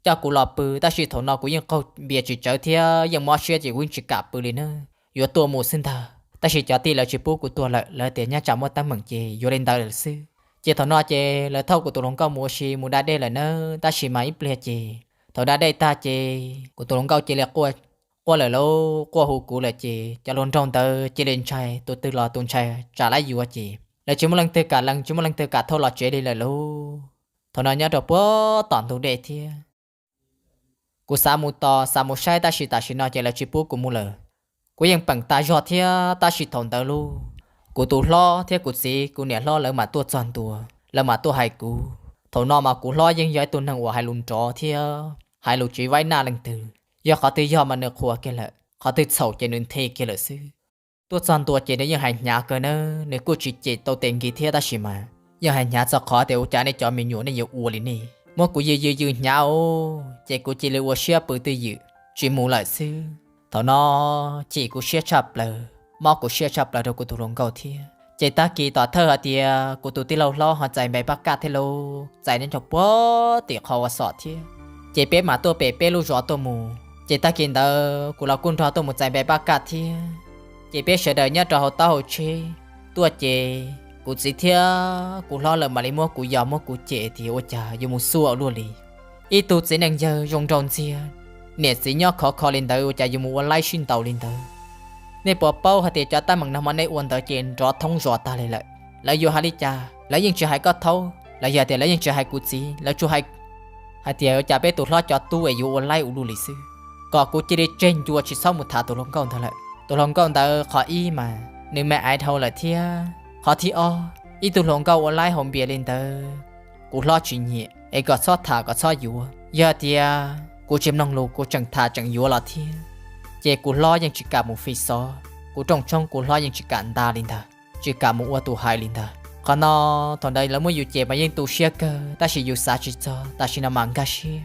coj kuv los pw. Tab sis thaum no kuv yeej qaug npias tsis tsawv thiab yeej mob siab ces kuv yeej tsis kam pw li nawb, yuav tuaj mus xwb ntag. Tab sis cov tij lawv tsis pub kuv tuag lawm, lawv tias nyob tsam muaj teeb meem ces yuav li ntawd lawm xwb. Ces thaum no ces lawv thauj kuv tus hluas nkauj mus ua si mus da dej lawm nawb. Tab sis mas ib pliag ces thaum da dej tag ces kuv tus hluas nkauj cia li quaj lawm lauj, quaj hu kuv lawm ces cov hluas nraug ntawd cia li ntshai, tus twg los tus ntshai tsam lawv yuav ces lawv tsis muaj leej twg kam lees, tsis muaj leej twg kam thauj los tsev li lawm lauj. Thaum no nyob rau puag tom ntug dej thiab. Kuv xav mus tos xav mus saib tab sis tam sim no ces lawv tsis pub kuv mus lawm. Kuv yeej peem tas zog thiab tab sis thaum ntawd lauj, kuv tus hlob thiab kuv txiv kuv niam hlob lawv mam tuaj txog ntua, lawv mam tuaj hais kuv. Thaum no mas kuv hlob yeej yog ib tug neeg uas hais lus nrov thiab hais lus tsis vaib naj leej twg, yog qhov twg yog mas nws qhuas kiag lawm, qhov twg txhaum ces nws nthe kiag lawm xwb. Tuaj txog ntua ces nws yeej hais hnyav kawg nawb, nws kuj tsis cem tau tes nkis thiab tab sis mas yeej hais hnyav txog qhov tias ua cas nej cov me nyuam nej yuav ua li nej, muab kuv yws yws yws hnyav os, ces kuv cia li ua siab pw twj ywm tsis mus lawm xwb. Thaum no chim kuv siab tshaj plaws, mob kuv siab tshaj plaws rau kuv tus hluas nkauj thiab. Ces tag kis tom thawj hais tias kuv tus tij laug hlob ho txais npe paj kaj thiab lauj, txais nyob rau puag tim qhov ua xom thiab. Ces peb mam tuaj pem peb lub zos tuaj mus, ces tag kis ntawd kuv los kuj nrog tuaj mus txais npe paj kaj thiab. Ces peb sawv daws nyob rau hauv taub hau tsheb tuaj ces kuv txiv thiab kuv hlob lawv mam li muab kuv yos muab kuv cem tias ua cas yuav mus xuaj ua luaj li. Ib tug txiv neej yawg zoo nraug ntxiag, niam txiv nyob khov kho li ntawd ua cas yuav mus ua laib sib ntaus li ntawd. Nej puas paub hais tias cov teeb meem nag hmo nej ua ntawd ces nrov thoob zos tag li lawm. Lawv yuav hais li cas lawv yeej tsis hais koj thaub, los yog tias lawv yeej tsis hais kuv txiv, lawv tsuas hais hais tias ua cas peb tus hlob cov tub es yuav ua laib ua luaj li xwb, kom kuv cia li tseg ncua tsis txhob mus tham tus hluas nkauj ntawd lawm. Tus hluas nkauj ntawd qhov ib mas nws me aiv dhau lawm thiab, qhov thib ob ib tug hluas nkauj ua laib haus npias li ntawd kuv hlob tsis nyiam es kom txhob tham kom txhob yuav. Yog tias kuv tsis mloog lus kuv tseem tham tseem yuav los thiab, ces kuv hlob yeej tsis kam mus fi xov, kuv rooj tshoob kuv hlob yeej tsis kam nta li ntag, tsis kam mus ua tus hais li ntag. Qhov no thaum ntawd lawv muab yus cem mas yeej tu siab kawg tab sis yus xav tsis txog, tam sim no mas nkag siab.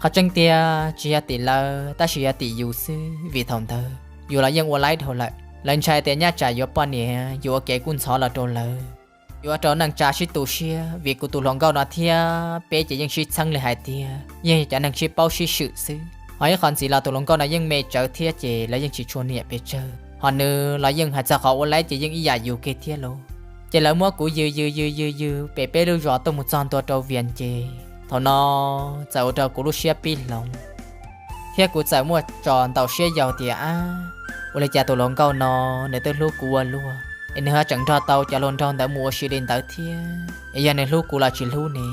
Qhov tseeb tiag tsis yog tim lawv tab sis yog tim yus xwb vim thaum ntawd yus los yeej ua laib dhau lawm. Lawv ntshai tias nyob tsam yuav poj niam yus ua kev kub ntxhov los rau lawv, yuav ua rau neej tsa sib tu siab vim kuv tus hluas nkauj no thiab peb ces yeej sib txheeb li hais tias yeej yog cov neeg sib paub sib swm xwb. Ho ib qho ntxiv los tus hluas nkauj no yeej me tsawv thiab ces lawv yeej tsis tshua nyiam pes tsawg, ho nws los yeej hais txog qhov ua laib ces yeej ib yam yus kiag thiab lauj. Ces lawv muab kuv yws yws yws yws yws pem peb lub zos tuaj mus txog ntua rau Vias ces thaum no txawm ua rau kuv lub siab pib hloov thiab kuv txawm muaj tso ntau siab yau tias ab, ua li cas tus hluas nkauj no nws twb hlub kuv ua luaj es nws ho tseem nrog tau cov hluas nraug ntawd mus ua si li ntawd thiab, es yog nws hlub kuv los tsis hlub ne?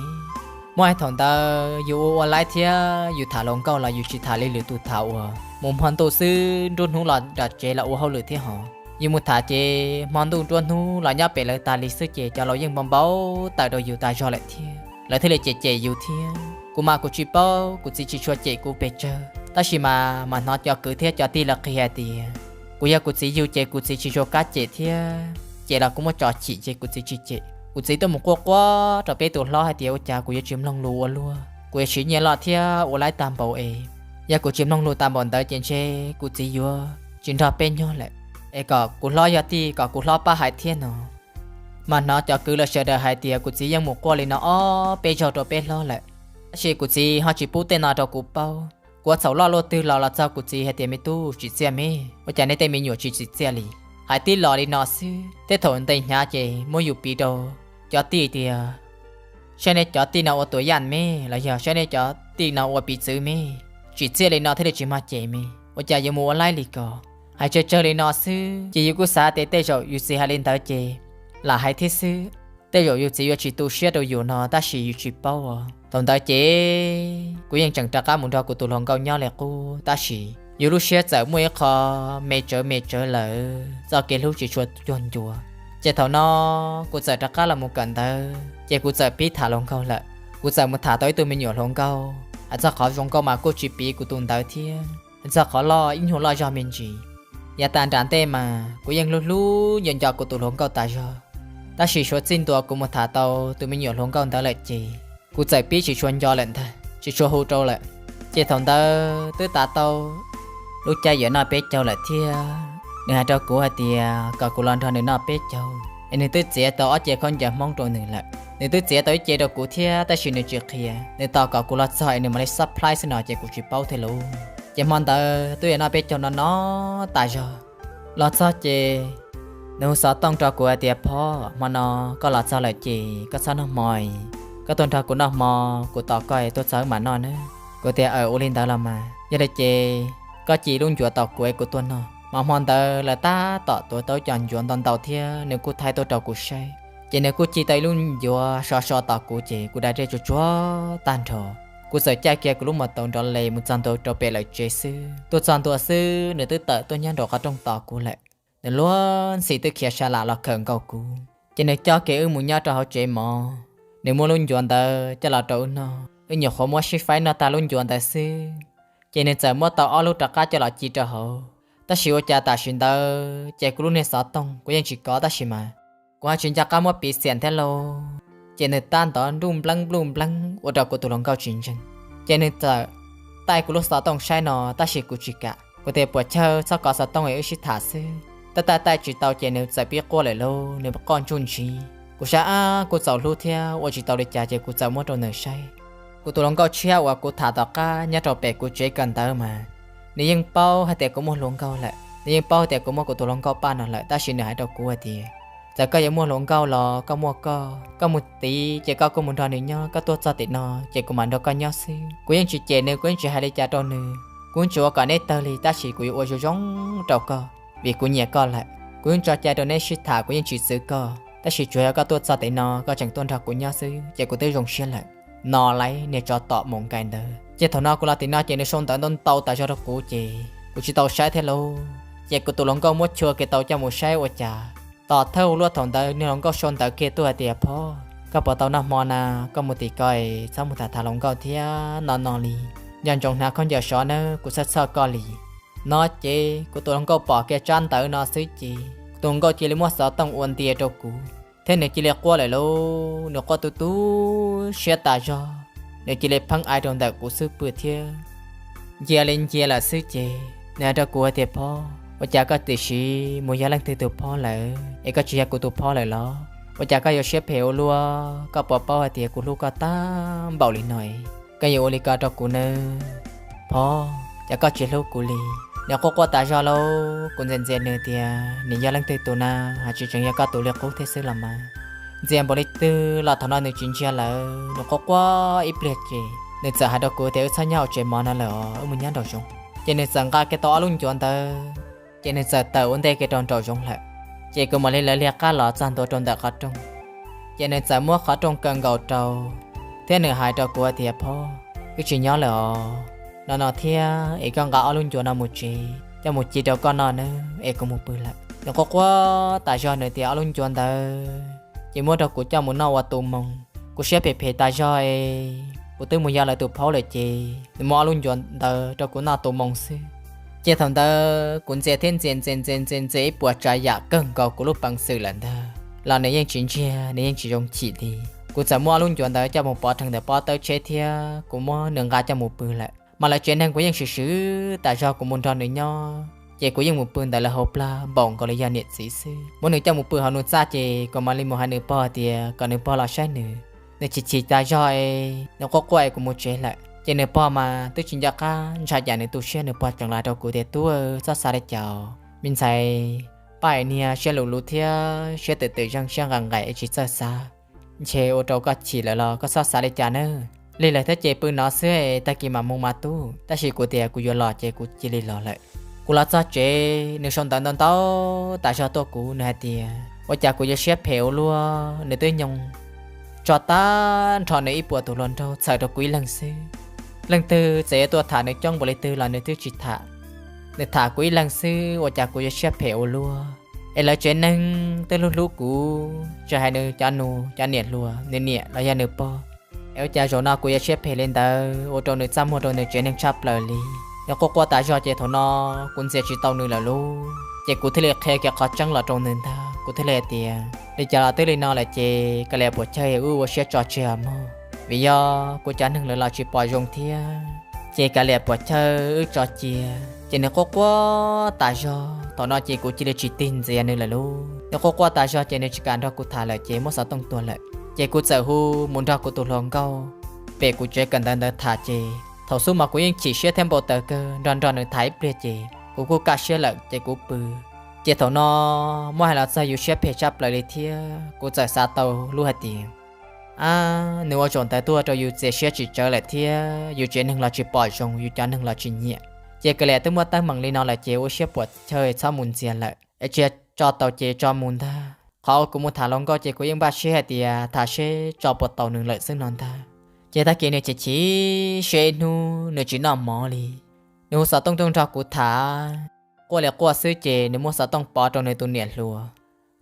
Muaj ib thaum ntawd yus ua ua laib thiab yus tham hluas nkauj los yus tsis tham li lwm tus tham uas mus hmo ntuj xwb nruab hnub los nram tsev los ua hauj lwm thiab hos. Yus mus tham ces hmo ntuj nruab hnub los nyob pem lawv tas li xwb ces cov laus yeej npau npau taws rau yus tas zog lawm thiab lawv thiaj li cem cem yus thiab. Kuv mas kuv tsis paub, kuv txiv tsis tshua cem kuv pes tsawg tab sis mas mas hnov cov kwv thiab cov tij lawv qhia hais tias kuv yog kuv txiv yug ces kuv txiv tsis tshua kam cem thiab, cem los kuv muaj tso chim ces kuv txiv tsis cem. Kuv txiv tuaj mus quaj quaj rau peb tus hlob hais tias ua cas kuv yuav tsis mloog lus ua luaj, kuv yuav siv nyiaj loj thiab ua laib tag npaum es, yog kuv tsis mloog lus tag npaum ntawd ces ntshe kuv txiv yuav tsis nrog peb nyob lawm, es kom kuv hlob yog tij kom kuv hlob pab hais thiab no. Mas hnov cov kwv lawv sawv daws hais tias kuv txiv yeej mus quaj li no ob peb zaug rau peb hlob lawm, tab sis kuv txiv ho tsis pub tej no rau kuv paub. Kuv ua txhaum loj luaj twg los los txog kuv txiv hais tias me tub tsim txiaj me, ua cas nej tej me nyuam tsis tsim txiaj li? Hais tib los li no xwb tej thaum ntes hnyav ces muab yus piv rau cov tij tias saib nej cov tij no ua tuam yaj me, los yog saib nej cov tij no ua piv txwv me, tsim txiaj li no thiaj li tsis mag ces me, ua cas yuav mus ua laib li ko? Hais tsawg tsawg li no xwb ces yus kuj xav tias tej zaum yus txiv hais li ntawd ces lam hais thiab xwb, tej zaum yus txiv yuav tsis tu siab rau yus no tab sis yus tsis paub os. Thaum ntawd ces kuv yeej tseem rov qab mus nrog kuv tus hluas nkauj nyob li qub tab sis yus lub siab txawm muaj ib qho me tsawv me tsawv lawm, txoj kev hlub tsis tshua cuag ncua. Ces thaum no kuv txawm rov qab los mus kawm ntawv ces kuv txawm pib tham hluas nkauj lawm. Kuv txawm mus tham tau ib tug me nyuam hluas nkauj, hais txog qhov zoo nkauj mas kuj tsis piv kuv tus ntawd thiab, hais txog qhov loj ib nyuag loj zog me ntsis. Yav tas nram ntej mas kuv yeej hlub hlub nco nco kuv tus hluas nkauj tas zog, tab sis suav txij ntua kuv mus tham tau tus me nyuam hluas nkauj ntawd lawm ces kuv txawm pib tsis tshua nco lawm ntag, tsis tshua hu rau lawm. Ces thaum ntawd twb tas tau lub caij yuav noj peb caug lawm thiab, nws hais rau kuv hais tias kom kuv los nrog nws noj peb caug, es nws twb txiav tau ob ce khaub ncaws Hmoob rau nws lawm. Nws twb txiav tau ib ce rau kuv thiab tab sis nws tsis qhia, nws tos kom kuv los txog es nws mam li supply xwb no ces kuv tsis paub thiab lauj. Ces hmo ntawd twb yuav noj peb caug no no tas zog. Los txog ces nws hu xov tooj rau kuv hais tias, Phob, hmo no koj los txog lawm ces koj txhob noj hmo, koj tuaj nrog kuv noj hmo, kuv tos koj es tuaj txog wb mam noj nawb. Kuv tias, Aws, ua li ntawd los mas. Yog li ces koj ci lub ncuav tos kuv es kuv tuaj noj. Mas hmo ntawd lawv tab tom tuav tau cov ncuav ntau ntau thiab nws kuj thaij tuaj rau kuv saib. Ces nws kuj ci tau ib lub ncuav so so tos kuv ces kuv da dej tsuag tsuag tag nrho. Kuv txawm caij kiag kuv lub mos taus nrov les mus txog ntua rau pem lawv tsev xwb. Tuaj txog ntua xwb nws twb tawm tuaj nyob nraum qhov rooj tos kuv lawm. Nws luag ntxhi twb khiav sa lam los khawm nkaus kuv, ces nws coj kiag wb mus nyob rau hauv tsev mov. Nws muab lub ncuav ntawd coj los rau wb noj, wb nyuam qhuav muab sib faib noj tag lub ncuav ntawd xwb, ces nws txawm muab tau ob lub rov qab coj los ci rau hauv. Tab sis ua cas tam sim ntawd ces kuv lub niag xov tooj kuv yeej tsis kov tab sis mas kuv ho tsis nco qab muab piv xiam thiab lauj. Ces nws tab ntov nruj npleeb npluj npleeb ua rau kuv tus hluas nkauj tsis ntseeg. Ces nws txawm taij kuv lub xov tooj saib no tab sis kuv tsis kam. Kuv tias, Puas chawj, txhob kov xov tooj es wb sib tham xwb. Tab taij taij tsis tau ces nws txawm pib quaj lawm lauj, nws qoj ntsuj ntshiv. Kuv sab ab kuj txaus hlub thiab ua tsis tau li cas ces kuv txawm muab rau nws saib. Kuv tus hluas nkauj tshiab uas kuv tham tom qab nyob rau pem kuv tsev kawm ntawv mas, nws yeej paub hais tias kuv muaj hluas nkauj lawm, nws yeej paub hais tias kuv muab kuv tus hluas nkauj paj no lawm tab sis nws hais rau kuv hais tias, Txawm koj yuav muaj hluas nkauj los koj muaj koj, koj mus tid ces koj kuj mus nrog nws nyob, koj tuaj txog tim no ces kuv mam nrog koj nyob xwb. Kuv yeej tsis cem nws, kuv yeej tsis hais li cas rau nws, kuv tsuas ua kom neb tawg li tab sis kuv yuav ua zoo zoo rau koj, vim kuv nyiam koj lawm. Kuv yeej tso cai rau neb sib tham, kuv yeej tsis txwv koj, tab sis tsuas yog koj tuaj txog tim no koj tseem tuaj nrog kuv nyob xwb ces kuv twb zoo siab lawm. No lawv niag tsov tom mus nkaim ntawd. Ces thaum no kuv los tim no ces nws sau ntawv ntau ntau tas zog rau kuv ces kuv tsis tau saib thiab lauj. Ces kuv tus hluas nkauj muab chua kiag tau coj mus saib ua cas tom thawj ua luaj thaum ntawd niag hluas nkauj sau ntawv kiag tuaj hais tias, Phob, koj puas tau noj hmo na? Koj mus tim ko es txhob mus tham tham hluas nkauj thiab no no li. Nco ntsoov hnav khaub ncaws sov nawb, kuv txhawj txhawj koj li. No ces kuv tus hluas nkauj pom kiag tsab ntawv no xwb ces kuv tus hluas nkauj cia li muab xov tooj ua ntia rau kuv thiab nws cia li quaj lawm lauj. Nws quaj tu tu siab tas zog, nws cia li pheej ai rau ntawm kuv xub pwg thiab ncia li ncia lawm xwb ces nws hais rau kuv hais tias, Phob, ua cas koj tiam sis mus yog leej twg tus phob lawm es koj tsis yog kuv tus phob lawm los? Ua cas koj yuav siab phem ua luaj? Koj puas paub hais tias kuv hlub koj tag npaum li no es koj yuav ua li ko rau kuv nawb? Phob, cas koj tsis hlub kuv li? Nws quaj quaj tas zog lauj. Kuv ntxias ntxias nws tias, Nws yog leej twg tus na? Ho tsis tseem yog koj tus li qub thiab xwb los mas. Ntxias npaum li twg los thaum no nws tsis ntsia lawm, nws quaj quaj ib pliag ces nws txawm hais rau kuv tias, Wb txhob nyob hauv tsev mov no lawm os, wb mus nyob nraum zoov. Ces nws txawm nqa kiag tau ob lub ncuav ntawd ces nws txawm tawm ua ntej kiag rau nraum zoov lawm. Ces kuv mam li lawv liag qab los txog ntua rau ntawm qhov rooj. Ces nws txawm muab qhov rooj kaw nkaus rau thiab nws hais rau kuv tias, Phob, wb tsis nyob lawm os, no no thiab es koj nqa ob lub ncuav no mus tsev coj mus ci rau koj noj nawb es kuv mus pw lawm. Nws quaj quaj tas zog nws tias ob lub ncuav ntawd ces muab rau kuv coj mus noj ua tu moo. Kuv siab phem phem tas zog es kuv twb mus yog lawv tus phob lawm ces nws muab ob lub ncuav ntawd rau kuv noj tu moo xwb. Ces thaum ntawd kuv ntxias thiab ntxias ntxias ntxias ntxias ntxias ib puas tsav yam kawg nkaus kuv lub peev xwm lawm ntag los nws yeej tsis ntsiag, nws yeej tsis zoo chim li. Kuv txawm muab ob lub ncuav ntawd coj mus pov rhees ntawm pob tawb tsheb thiab kuv muab nws nqa coj mus pw lawm. Mas lawv tsev neeg kuv yeej swm swm tas zog kuv mus nrog nws nyob ces kuv yeej mus pw ntawm lawv hauv plag npaum nkaus li yog niam txiv xwb. Muab nws coj mus pw hauv nws txaj ces kuv mam li mus hais nws pog tias kom nws pog los saib nws. Nws chim chim tas zog es nws quaj quaj es kuv mus tsev lawm ces nws pog mas twb tsis nco qab ntshai cas nws tu siab, nws pog tseem hais rau kuv tias, Tub, txhob xav li cas, me ntxhais, paj es niag siab luv luv thiab siab twm twm zeeg siab nqaim nqaim es tsis txawj xav, ntshe ua rau koj chim lawm los koj txhob xav li cas nawb. Lig lawm thiab ces pw no xwb es tag kis mam mus mas tub. Tab sis kuv tias kuv yuav los ces kuv cia li los lawm. Kuv los txog tsev nws sau ntawv ntau ntau tas zog tuaj kuv, nws hais tias ua cas kuv yuav siab phem ua luaj, nws twb nyoog tso tag nrho nws ib puas tus hluas nraug txhawm rau kuv ib leeg xwb. Leej twg txawm yuav tuaj tham nws coob npaum li twg los nws twb tsis tham, nws tham kuv ib leeg xwb, ua cas kuv yuav siab phem ua luaj. Es lawv tsev neeg twb hlub hlub kuv, tsis hais nws cov nus cov niam hluas, nws niam los yog nws pog, es ua cas zaum no kuv yuav siab phem li ntawd ua rau nws txaj muag rau nws tsev neeg tshaj plaws li. Nws quaj quaj tas zog ces thaum no kuv ntxias tsis tau nws lawm lauj, ces kuv thiaj li qhia kiag qhov tseeb los rau nws ntag. Kuv thiaj li hais tias li cas los twb li no lawm ces kav liam puas chawj wb ua siab tso tseg mog. vim yog kuv cov neeg lawv los tsis pom zoo thiab. Ces kav liam puas chawj wb tso cia, ces nws quaj quaj tas zog. Thaum no ces kuv cia li tsis tig ntxias nws lawm lauj. Nws quaj quaj tas zog ces nws tsis kam nrog kuv tham lawm ces muab xov tooj tuag lawm. Ces kuv txawm hu mus nrog kuv tus hluas nkauj pem kuv tsev kawm ntawv ntawd tham ces thaum xub mas kuv yeej chim siab thiab npau taws kawg, nrog nrog nws tham ib pliag ces kuv kuj kaj siab lawm ces kuv pw. Ces thaum no muab hais los txog yus siab phem tshaj plaws li thiab kuv txawm xav tau lub hais tias, ab, nws ua zaum ntawd tuaj rau yus txias siab tsis tsawv lawm thiab yus tsev neeg los tsis pom zoo, yus cov neeg los tsis nyiam. Ces kav liam twb muaj teeb meem li no lawm ces ua siab puas chawj txhob mus ntxias lawm es tsis tso tau ces tso mus ntag. Qhov uas kuv mus tham hluas nkauj ces kuv yeej npaj siab hais tias tham seb tso puas tau nws lawm xwb no ntag. Ces tag kis nws chim chim siab ib hnub nws tsis noj mov li. Nws hu xov tooj tuaj nrog kuv tham, quaj li quaj xwb ces nws muab xov tooj pov rau nws tus niam hluas.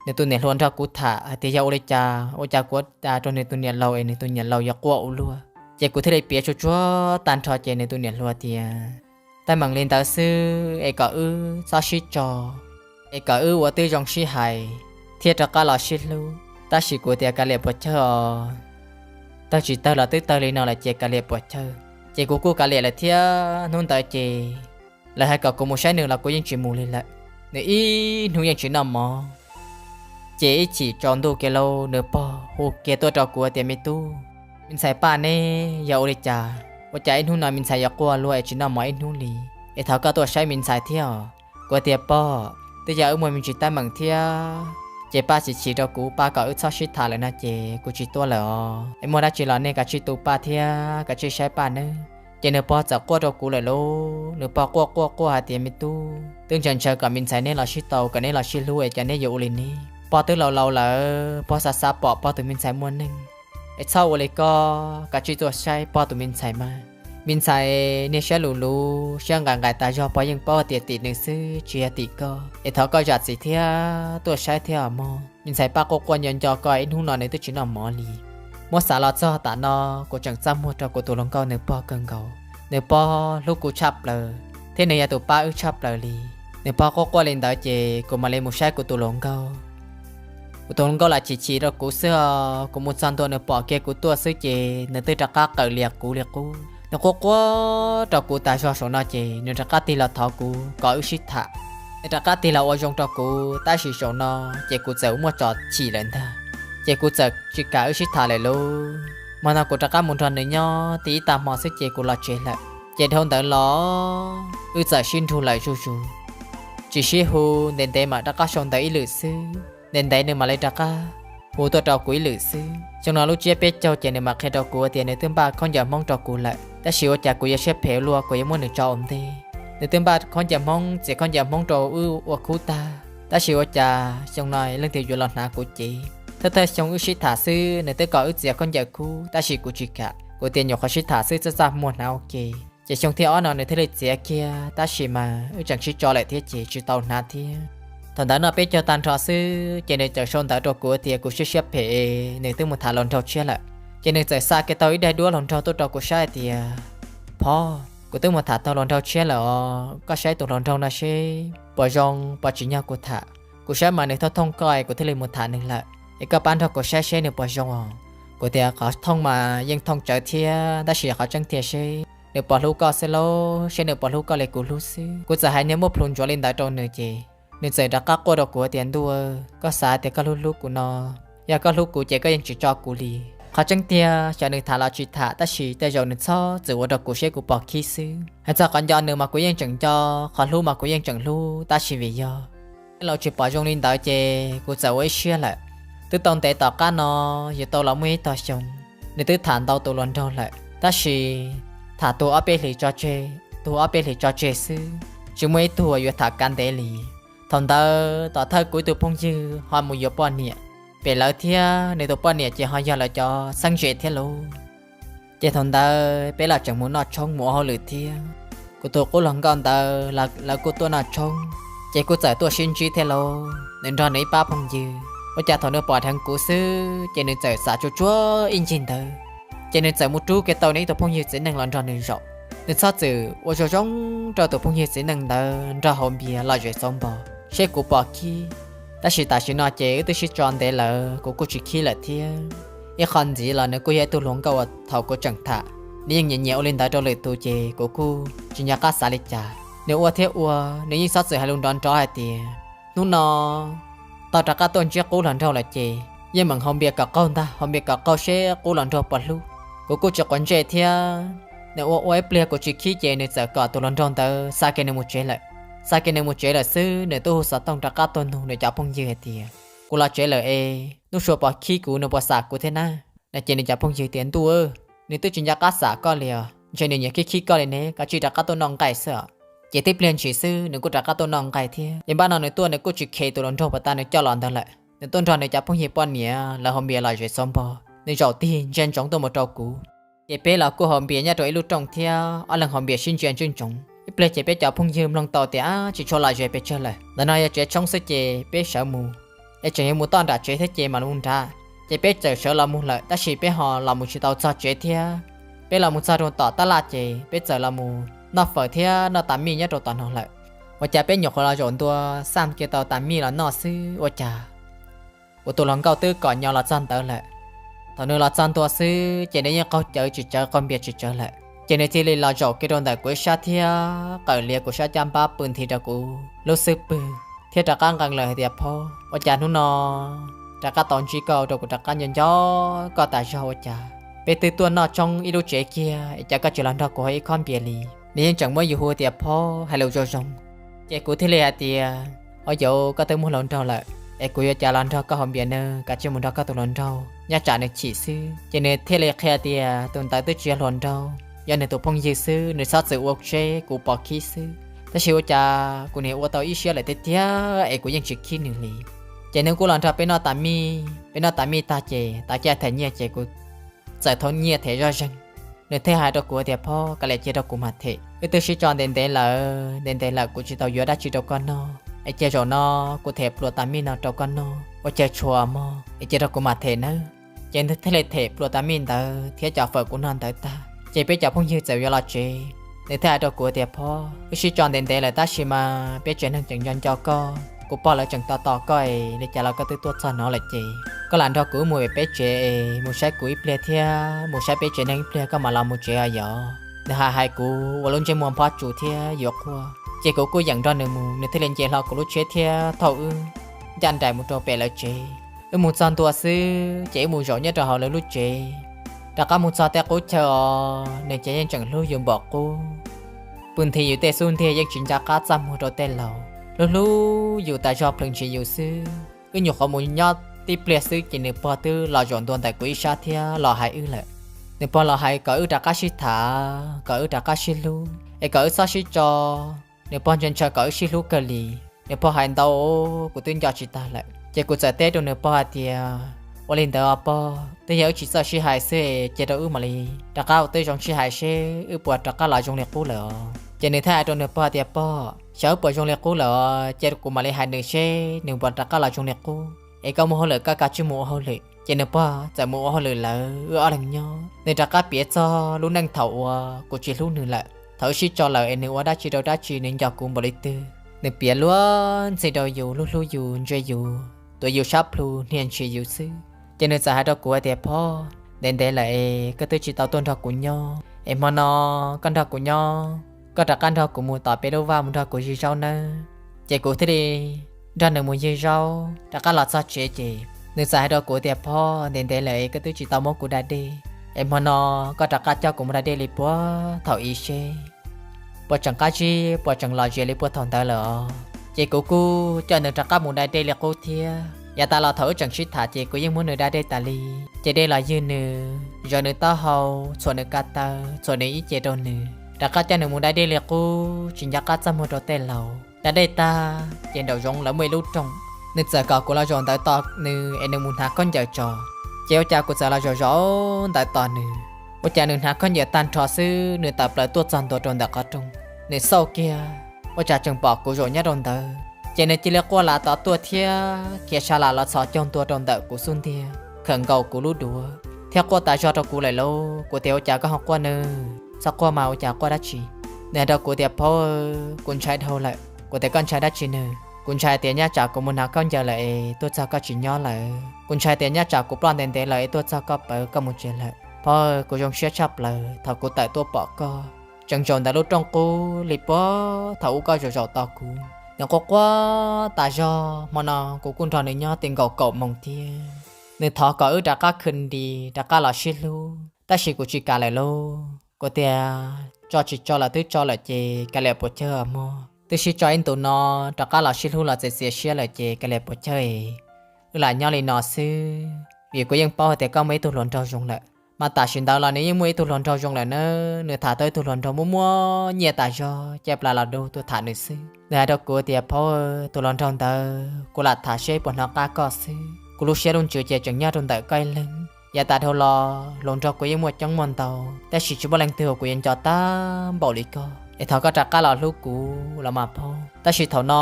Nws tus niam hluas nrog kuv tham hais tias yog ua li cas ua cas kuv ua tas rau nws tus niam laus es nws tus niam laus yuav quaj ua luaj. Ces kuv thiaj li piav tsuag tsuag tag nrho ces nws tus niam hluas tias, teeb meem li ntawd xwb es kom wb txhob sib tso, es kom wb ua tib zoo sib hais thiaj rov qab los sib hlub. Tab sis kuv tias kav liam puas chawj os, tawg tsis tawg los twb tawg li no lawm ces kav liam puas chawj. Ces kuv kuj kav liam lawm thiab hnub ntawd ces lawv hais kom kuv mus saib nws los kuv yeej tsis mus li lawm. Nws ib hnub yeej tsis noj mov. Ces ib chim tsaus ntuj kiag lauj, nws pog hu kiag tuaj rau kuv tias, me tub, me ntxhais Paj neb yog ua li cas, ua cas ib hnub no me ntxhais yuav quaj luaj es tsis noj mov ib hnub li, es thov koj tuaj saib me ntxhais thiab os. Kuv tias, pog, twb yog wb muaj me ntsis teeb meem thiab ces Paj chim chim rau kuv, Paj kom wb txhob sib tham lawm no ces kuv tsis tuaj lawm os. Es muaj dab tsi los nej kav tsij tu Paj thiab kav tsij saib Paj nawb. Ces nws pog txawm quaj rau kuv lawm lauj, nws pog quaj quaj quaj hais tias, me tub, twb ntshaw ntshaw kom me ntxhais neb los sib tau, kom neb los sib hlub es cas neb yuav ua li ne? Pog twb laus laus lawm, pog xav xav pom pog tus me ntxhais muaj neej. Es txhob ua li koj, kav tsij tuaj saib pog tus me ntxhais mas. Me ntxhais niag siab luv luv siab nqaim nqaim tas zog, pog yeej paub tias tim nws xwb tsis yog tim koj. Es thov koj zam txim thiab tuaj saib thiab os mog. Me ntxhais Paj quaj quaj nco nco koj ib hnub no nws twb tsis noj mov li. Muab xav los txog tam no, kuv tseem txaj muag rau kuv tus hluas nkauj nws pog kawg nkaus. Nws pog hlub kuv tshaj plaws thiab nws yog tus pab wb tshaj plaws li. Nws pog quaj quaj li ntawd ces kuv mam li mus saib kuv tus hluas nkauj. Kuv tus hluas nkauj lam chim chim rau kuv xwb os, kuv mus txog ntua nws pom kiag kuv tuaj xwb ces nws twb rov qab qawm lias kuv li qub. Nws quaj quaj rau kuv tas zog saum no ces nws rov qab tig los thov kuv kom wb sib tham. Nws rov qab tig los ua zoo rau kuv, tab sis saum no ces kuv txawm muaj tso chim lawm ntag. Ces kuv txawm tsis kam wb sib tham lawm lauj. Hmo no kuv rov qab mus nrog nws nyob tib ib tag hmo xwb ces kuv los tsev lawm. Ces dhau ntawd los wb txawm sib nrug lawm zuj zus, tsis sib hu, ntev ntev mam rov qab sau ntawv ib lwm xwb, ntev ntev nws mam li rov qab hu tuaj rau kuv ib lwm xwb. Xyoo no lub tsiab peb caug ces nws mam qhia rau kuv tias nws twb npaj khaub ncaws Hmoob rau kuv lawm, tab sis ua cas kuv yuav siab phem luaj, kuv yuav muab nws tso ua ntej. Nws twb npaj khaub ncaws Hmoob, txiav khaub ncaws Hmoob rau wb ua khub tag, tab sis ua cas xyoo no leej twg yuav los hnav kuv cev. Thawj thawj xyoo wb sib tham xwb nws twb kom wb txiav khaub ncaws khub, tab sis kuv tsis kam, kuv tias nyuam qhuav sib tham xwb txaj txaj muag hnav ua ke. Ces xyoo thib ob no nws thiaj li txiav kiag, tab sis mas wb tseem sib tso lawm thiab ces tsis tau hnav thiab. Thaum ntawd noj peb caug tag nrho xwb ces nws txawm sau ntawv rau kuv tias kuv siab siab phem, nws twb mus tham hluas nraug tshiab lawm. Ces nws txawm xa kiag tau ib daim duab hluas nraug tuaj rau kuv saib hais tias, phov, kuv twb mus tham tau hluas nraug tshiab lawm os, koj saib tus hluas nraug no seb puas zoo, puas tsim nyog kuv tham. Kuv saib mas nws thooj thooj koj es kuv thiaj li mus tham nws lawm, es koj pab nrog kuv saib seb nws puas zoo os. Kuv tias qhov thooj mas yeej thooj tsawv thiab, tab sis qhov tseeb tiag seb nws puas hlub koj xwb lauj, seb nws puas hlub koj li kuv hlub xwb. Kuv txawm hais niag muaj plhus ntsuav li ntawd rau nws ces nws txawm rov qab quaj rau kuv tias, ntuj, koj xav tias koj hlub hlub kuv no, yog koj hlub kuv ces koj yeej tsis tso kuv li. Qhov tseeb tiag xyov nws tham los tsis tham, tab sis tej zaum nws txhob txwm ua rau kuv seb kuv pom khib xwb. Hais txog qhov nco nws mas kuv yeej tseem nco, qhov hlub mas kuv yeej tseem hlub, tab sis vim yog tej laus tsis pom zoo li ntawd ces kuv txawm ua ib siab lawm. Twb tau ntev tom qab no, yuav tau los muaj ib tog xyoo, nws twb tham ntau tus hluas nraug lawm, tab sis tham tus ob peb hlis tso tseg, tus ob peb hlis tso tseg xwb, tsis muaj ib tug uas yuav tham kav ntev li. Thaum ntawd tom thawj kuv ib tug phooj ywg ho mus yuav poj niam, pem lawv thiab nws tus poj niam ces ho yog lawv cov xeeb ze thiab lauj. Ces thaum ntawd peb los tseem mus noj tshoob mus ua hauj lwm thiab. Kuv tus qub hluas nkauj ntawd lawv kuj tuaj noj tshoob, ces kuj txawm tuaj sib ntsib thiab lauj. Nws nrog nws ib pab phooj ywg, ua cas thaum nws pom dheev kuv xwb ces nws txawm xav tsuag tsuag ib ncig ntawd, ces nws txawm mus rub kiag tau nws ib tug phooj ywg txiv neej los nrog nws zaum. Nws txhob txwm ua zoo zoo rau tus phooj ywg txiv neej ntawd nrog haus npias lom zem xauv npog seb kuv pom khib. Tab sis tam sim no ces wb twb sib tso ntev lawm, kuv kuj tsis khib lawm thiab. Ib qho ntxiv los nws kuj yog ib tug hluas nkauj uas thaum kuv tseem tham, nws yeej nyiam nyiam ua li ntawd rau lwm tus ces kuv kuj tsis nco qab xav li cas. Nws ua thiab ua, nws yeej txhob txwm hais lus nrov nrov hais tias, hnub no tau rov qab tuaj ntsib qub hluas nraug lawm ces yeej meem haus npias kom qaug ntag, haus npias kom qaug seb qub hluas nraug puas hlub. Kuv kuj tsis quav ntsej thiab. Nws ua ua ib pliag kuv tsis khib ces nws txawm kom tus hluas nraug ntawd xa kiag nws mus tsev lawm. Xa kiag nws mus tsev lawm xwb, nws twb hu xov tooj rov qab tuaj nug nws cov phooj ywg hais tias, kuv los tsev lawm es hnub sua puas khib kuv, nws puas xam kuv thiab na? No ces nws cov phooj ywg tias, ntuj, nws twb tsis nco qab xam koj li os, ntshe nws nyiam khib khib koj li ne, koj cia li rov qab tuaj noj nqaij xwb os. Ces tib pliag ntshis xwb nws kuj rov qab tuaj noj nqaij thiab. Ces npaj no nws tuaj nws kuj tsis kheev tus hluas nraug uas nws coj los ntawd lawm, nws tuaj nrog nws cov phooj ywg poj niam lawv haus npias lom zem xauv npog, nws zaum tig ntsia ntsoov tuaj mus rau kuv. Ces peb los kuj haus npias nyob rau ib lub rooj thiab ob leeg haus npias sib ntsia ntsoov ntsoov. Ib pliag ces peb cov phooj ywg mloog tau tias, ab, tsis tshua lom zem pes tsawg lawm, ntawm no yog tsev tshoob xwb ces peb sawv mus, es tseem yuav mus toj nram tsev thiab ces mam li mus nrad. Ces peb txawm sawv los mus lawm tab sis peb ho los mus tsis tau txog tsev thiab. Peb los mus txog rau tom tab laj ces peb txawm los mus noj fawm thiab noj tas mij nyob rau tom no lawm. Ua cas peb nyuam qhuav los zaum ntua xaj kiag tau tas mij los noj xwb ua cas kuv tus hluas nkauj twb kom nyo los txog ntawd lawm. Thaum nws los txog ntua xwb ces nws yeej qaug cawv tsis tsawv, qaug npias tsis tsawv lawm. Ces nws cia li los zaum kiag rau ntawm kuv ib sab thiab qawm lias kuv sab caj npab pw nthi rau kuv lub xub pwg thiab rov qab nqee lawm hais tias, phob, ua cas hnub no rov qab tau ntsib koj rau kuv rov qab nco nco koj tas zog, ua cas peb twb tuaj noj tshoob ib lub tsev kiag es cas koj tsis los nrog kuv haus ib khob npias li? Nws yeej tseem muab yus hu tias phob hais lus zoo zoo. Ces kuv thiaj li hais tias, o yauv, koj twb muaj hluas nraug lawm es kuv yuav cas los nrog koj haus npias ne, kav tsij mus nrog koj tus hluas nraug, nyob tsam nws chim xwb. Ces nws thiaj li qhia tias tus ntawd twb tsis yog hluas nraug, yog nws tus phooj ywg xwb, nws txhob txwm ua seb kuv puas khib xwb. Tab sis ua cas kuv nim ua tau ib siab lawm tiag tiag es kuv yeej tsis khib nws li. Ces nws kuj los nrog peb noj tas mij, peb noj tas mij tag ces tau caij them nyiaj ces kuv txawm thauj nyiaj them zoj zeeg. Nws thiaj hais rau kuv tias, phob, kav liam cia rau kuv mam them, wb twb sib tso ntev ntev lawm, ntev ntev lawm kuv tsis tau yuav dab tsi rau koj noj es cia zaum no kuv them pluas tas mij no rau koj noj ua caw tshua mog, es cia rau kuv mam them nawb. Ces nws thiaj li them pluas tas mij ntawd thiab cov fawm kuv noj ntawd tag ces peb cov phooj ywg txawm yuav los tsev. Nws thiaj hais rau kuv tias, phob, wb sib tso ntev ntev lawm tab sis mas peb tsev neeg tseem nco nco koj, kuv pog lawv tseem tos tos koj es li cas los koj twb tuaj txog no lawm ces koj lam nrog kuv wb mus pem peb tsev es mus saib kuv ib pliag thiab mus saib peb tsev neeg ib pliag koj mam los mus tsev os yom. Nws hais hais kuv ua lub ntsej muag nphob tsuas thiab yuav quaj ces kuv kuj yeem nrog nws mus, nws thiaj li nce hlo kuv lub tsheb thiab thauj wb ncaj nraim mus rau pem lawv tsev. Wb mus txog ntua xwb ces wb mus zaum nyob rau hauv lawv lub tsev. Rov qab mus txog tej qub chaw os nws ces yeej tseem hlub yus npaum qub. Pw nthi yus tej xub ntiag yeej tsis nco qab txaj muag rau tej laus, hlub hlub yus tas zog plhws ntshis yus xwb. Wb nyuam qhuav mus nyob tib pliag xwb ces nws pog twb los zaum ntua ntawm kuv ib sab thiab los hais wb lawm. Nws pog los hais kom wb rov qab sib tham, kom wb rov qab sib hlub es kom wb txhob sib tso. Nws pog ntshaw ntshaw kom wb sib hlub kawg li. Nws pog hais ntau, kuv twb nco tsis tag lawm ces kuv txawm teb rau nws pog hais tias, ua li ntawd os pog, twb yog wb tsis txawj sib hais xwb es cia rau wb mam li rov qab ua tib zoo sib hais seb wb puas rov qab los zoo li qub lawm os. Ces nws thiaj hais rau nws pog tias, pog, xyov wb puas zoo li qub lawm os, cia kuv mam li hais nws seb nws puas rov qab los zoo li qub es koj muaj hauj lwm koj kav tsij mus ua hauj lwm. Ces nws pog txawm mus ua hauj lwm lawm wb ob leeg nyob. Nws rov qab piav txog lub neej thaum uas kuv tsis hlub nws lawm, thaum wb sib tso lawm es nws ua dab tsi rau dab tsi, nws nco kuv npaum li twg. Nws piav luag ntxhi rau yus, hlub hlub yus, ntsia yus, tuav yus sab plhu hnia ntshis yus xwb. Ces nws txawm hais rau kuv hais tias, pog, ntev ntev lawm es koj twb tsis tau tuaj nrog kuv nyob es hmo no koj nrog kuv nyob, koj rov qab nrog kuv mus tom peb lub vaj mus nrog kuv yig zaub nawb. Ces kuv thiaj li nrog nws mus yig zaub rov qab los txog tsev ces nws txawm hais rau kuv tias, pog, ntev ntev lawm es koj twb tsis tau muab kuv da dej es hmo no koj rov qab coj kuv mus da dej li puag thaum ub seb puas tseem qab zib puas tseem lom zem li puag thaum ntawd lawm os. Ces kuv kuj coj nws rov qab mus da dej li qub thiab. Yav tas los thaum wb tseem sib tham ces kuv yeej muab nws da dej tas li, ces dej los ywg nws, zawv nws taub hau, txhuam nws ko taw, txhuam nws ib ce rau nws, rov qab coj nws mus da dej li qub tsis nco qab txaj muag rau tej laus. Da dej tag ces nraum zoov lawv muaj ib lub rooj, nws txawm kom kuv los zaum ntawd tos nws es nws mus hnav khaub ncaws tso. Ces ua cas kuv txawm los zaum zaum ntawd tos nws, ua cas nws hnav khaub ncaws tag nrho xwb nws tawm plaws tuaj txog ntua rau ntawm qhov rooj. Nws xauj kiag, ua cas tseem pom kuv zaum nyob rau ntawd, ces nws cia li quaj lam tod tuaj thiab khiav sa lam los txhos caug ntua rau ntawm kuv xub ntiag, khawm nkaus kuv lub duav thiab quaj tas zog rau kuv lawm lauj. Kuv tias, ua cas koj ho quaj nawb, txhob quaj mas, ua cas quaj dab tsi? Nws hais rau kuv tias, phob, kuv ntshai dhau lawm. Kuv tias, koj ntshai dab tsi nawb? Kuv ntshai tias nyaj tsam kuv mus hnav khaub ncaws lawm es tuaj txog koj tsis nyob lawm. Kuv ntshai tias nyaj tsam kuv ploj ntev ntev lawm es tuaj txog koj pawv koj mus tsev lawm. Phauj, kuv zoo siab tshaj plaws thaum kuv tawm tuaj pom koj. Tseem zaum ntawm lub rooj qub li puag thaum ub koj zaum zaum tos kuv. Nws quaj quaj tas zog, hmo no kuv kuj nrog nws nyob ti nkaus kaum moos thiab. Nws thov kom wb rov qab khwm nris rov qab los sib hlub, tab sis kuv tsis kam lawm lauj. Kuv tias tso tsis tso los twb tso lawm ces kav liam puas chawj os mog. Twb sib tso ib ntus no, rov qab los sib hlub los txias txias siab lawm ces kav liam puas chawj es wb lam nyob li no xwb. Vim kuv yeej paub hais tias koj muaj ib tug hluas nraug zoo lawm, mas tam sim ntawd los nws yeej muaj ib tug hluas nraug zoo lawm na. Nws tham tau ib tug hluas nraug muaj muaj nyiaj tas zog, caij plas los du tuaj tham nws xwb. Nws hais rau kuv tias, Phauj, tus hluas nraug ntawd kuv lam tham seb puas hnov qab koj xwb. Kuv lub siab lub ntsws ces tseem nyob rau ntawm koj ib leeg. Yav tas dhau los hluas nraug kuv yeej muaj coob muaj ntau, tab sis tsis muaj leej twg uas kuv yuav nco tag npaum li koj. Es thov koj rov qab los hlub kuv los mas phauj. Tab sis thaum no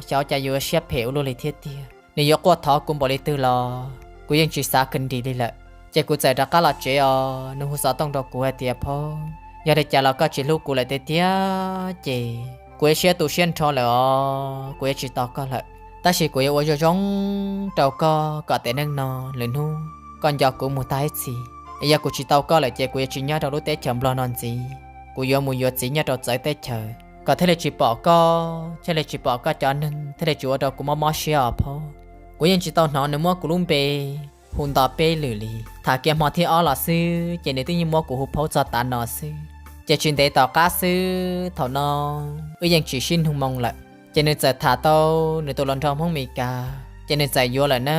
xyov cas yuav siab phem ua luaj li thiab tiag. Nws yuav quaj thov kuv npaum li twg los kuv yeej tsis xav khwm nris li lawm. Ces kuv txawm rov qab los tsev os. Nws hu xov tooj rau kuv hais tias, Phauj, yog li cas los koj tsis hlub kuv lawm tiag tiag ces kuv yuav siab tu siab nrho lawm os, kuv yuav tsis tos koj lawm. Tab sis kuv yuav ua zoo zoo rau koj kom tiam neej no lwm hnub koj nco kuv mus tag ib txhis. Es yog kuv tsis tau koj lawm ces kuv yuav tsis nyob rau lub teb chaws Nplog no ntxiv. Kuv yuav mus yuav txiv nyob rau txawv teb chaws kom thiaj li tsis pom koj, thiaj li tsis pom koj cov neeg, thiaj li tsis ua rau kuv mob mob siab os phauj. Kuv yeej tsis tau hnov nws muab kuv lub npe hu nto peb lwm li. Tham kiag hmo thib ob los xwb ces nws twb yeej muab kuv hu phauj txog tav no xwb. Ces tsis ntev tom qab xwb, thaum no wb yeej tsis sib nug moo lawm, ces nws txawm tham tau nws tus hluas nraug Hmoob Mes Kas, ces nws txawm yuav lawm na.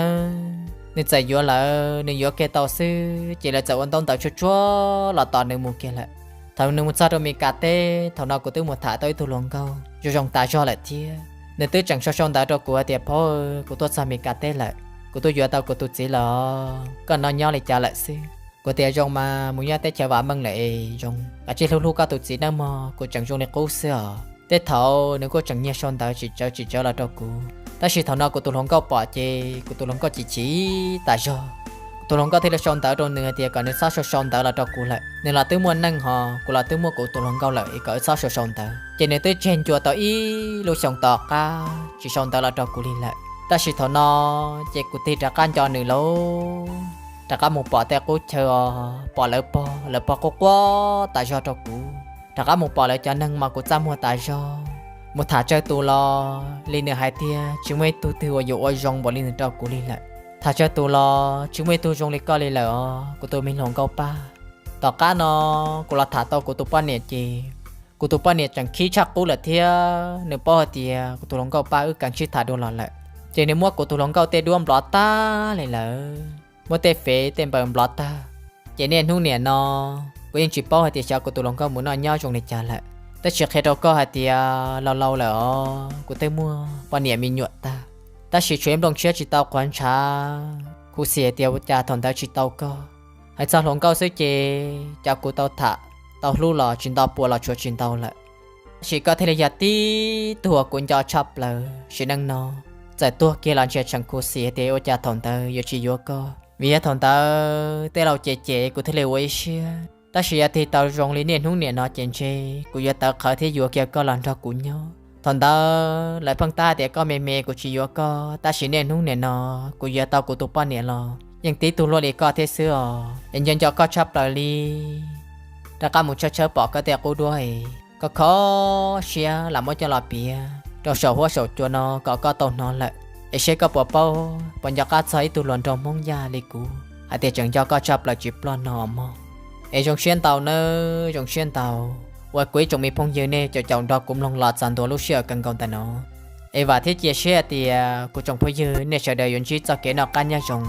Nws txawm yuav lawm, nws yuav kiag tau xwb ces lawv txawm ua ntaub ntawv tsuag tsuag los tos nws mus kiag lawm. Thaum nws mus txog rau Mes Kas teb, thaum no kuv twb mus tham tau ib tug hluas nkauj zoo zoo tas zog lawm thiab. Nws twb tseem sau sau ntawv rau kuv hais tias, Phauj, kuv tuaj txog Mes Kas teb lawm, kuv twb yuav tau kuv tus txiv lawm os, koj no nyob li cas lawm xwb? Kuv tias, Zoo mas, mus nyob teb chaws vam meej lawm es zoo, kav tsij hlub hlub koj tus txiv nawb mog, kuv tseem zoo li qub xwb os. Tej thaum nws kuj tseem nyiag sau ntawv tsis tsawv tsis tsawv los rau kuv, tab sis thaum no kuv tus hluas nkauj pom ces kuv tus hluas nkauj chim chim tas zog. Kuv tus hluas nkauj thiaj li sau ntawv rau nws hais tias kom nws txhob sau sau ntawv los rau kuv lawm, nws los twb muaj neej hos kuv los twb muaj kuv tus hluas nkauj lawm es kom wb txhob sau sau ntawv. Ces nws twb tseg ncua tau ib lub xyoos tom qab tsis sau ntawv los rau kuv li lawm. Tab sis thaum no ces kuv tig rov qab nco nws lauj, rov qab mus pom tej qub chaw os, pom lawv pog, lawv pog quaj quaj tas zog rau kuv. Rov qab mus pom lawv cov neeg mas kuv txaj muag tas zog. Mus tham tsawg tus los li nws hais tiag, tsis muaj ib tug twg uas yuav ua zoo npaum li nws rau kuv li lawm. Tham tsawg tus los tsis muaj ib tug zoo li koj li lawm os kuv tus me hluas nkauj Paj. Tom qab no kuv los tham tau kuv tus poj niam ces kuv tus poj niam tseem khib tshaj qub lawm thiab, nws paub hais tias kuv tus hluas nkauj Paj wb kheev sib tham dua los lawm, ces nws muab kuv tus hluas nkauj tej duab nplov tag li lawm, muab tej fev tej npaws nplov tag. Ces niaj hnub niam no kuv yeej tsis paub hais tias xyov kuv tus hluas nkauj mus noj nyob zoo li cas lawm. Tab sis qhia rau koj hais tias laus laus lawm os, kuv twb muaj poj niam me nyuam tag, tab sis tshuav ib nplooj siab tsis tau quav ntshav. Khuv xim hais tias ua cas thaum ntawd tsis tau koj. Hais txog hluas nkauj xwb ces cov kuv tau tham tau hlub los tsis nto puas los tshuav tsis ntau lawm, tab sis koj thiaj li yog tib tug uas kuv nco tshaj plaws sim neej no. Txawm tuag kiag los ntshe tseem khuv xim hais tias ua cas thaum ntawd yuav tsis yuav koj, vim yog thaum ntawd tej laus cem cem kuv thiaj li ua ib siab. Tab sis yog tig tau zoo li niaj hnub niam no ces ntshe kuv yuav tawv qhawv thiab yuav kiag koj los nrog kuv nyob. Thaum ntawd lawv pheej tab hais tias koj me me kuv tsis yuav koj, tab sis niaj hnub niam no kuv yuav tau kuv tus poj niam los yeej tib tug luaj li koj thiab xwb os. Es nco nco koj tshaj plaws li. Rov qab mus tshawb tshawb pom koj tej qub duab es kho kho siab lam muab coj los piav rau saum huab saum cua no kom koj tau hnov lawm, es seb koj puas paub puas nco qab txog ib tug hluas nraug Hmoob Yaj li kuv hais tias tseem nco koj tshaj plaws tsis ploj no mog. Es zoo siab ntau nawb, zoo siab ntau uas kuv ib tsoom me phooj ywg nej caum caum nrog kuv mloog los txog ntua lub sij hawm kawg nkaus ntawm no. Es vam thiab cia siab hais tias kuv tsoom phooj ywg nej sawv daws yuav ntsib txoj kev noj qab nyob zoo.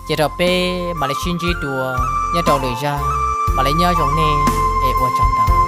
Cia rau peb mam li sib ntsib dua nyob rau lwm zaj, mam li nyob zoo nej es ua tsaug ntau.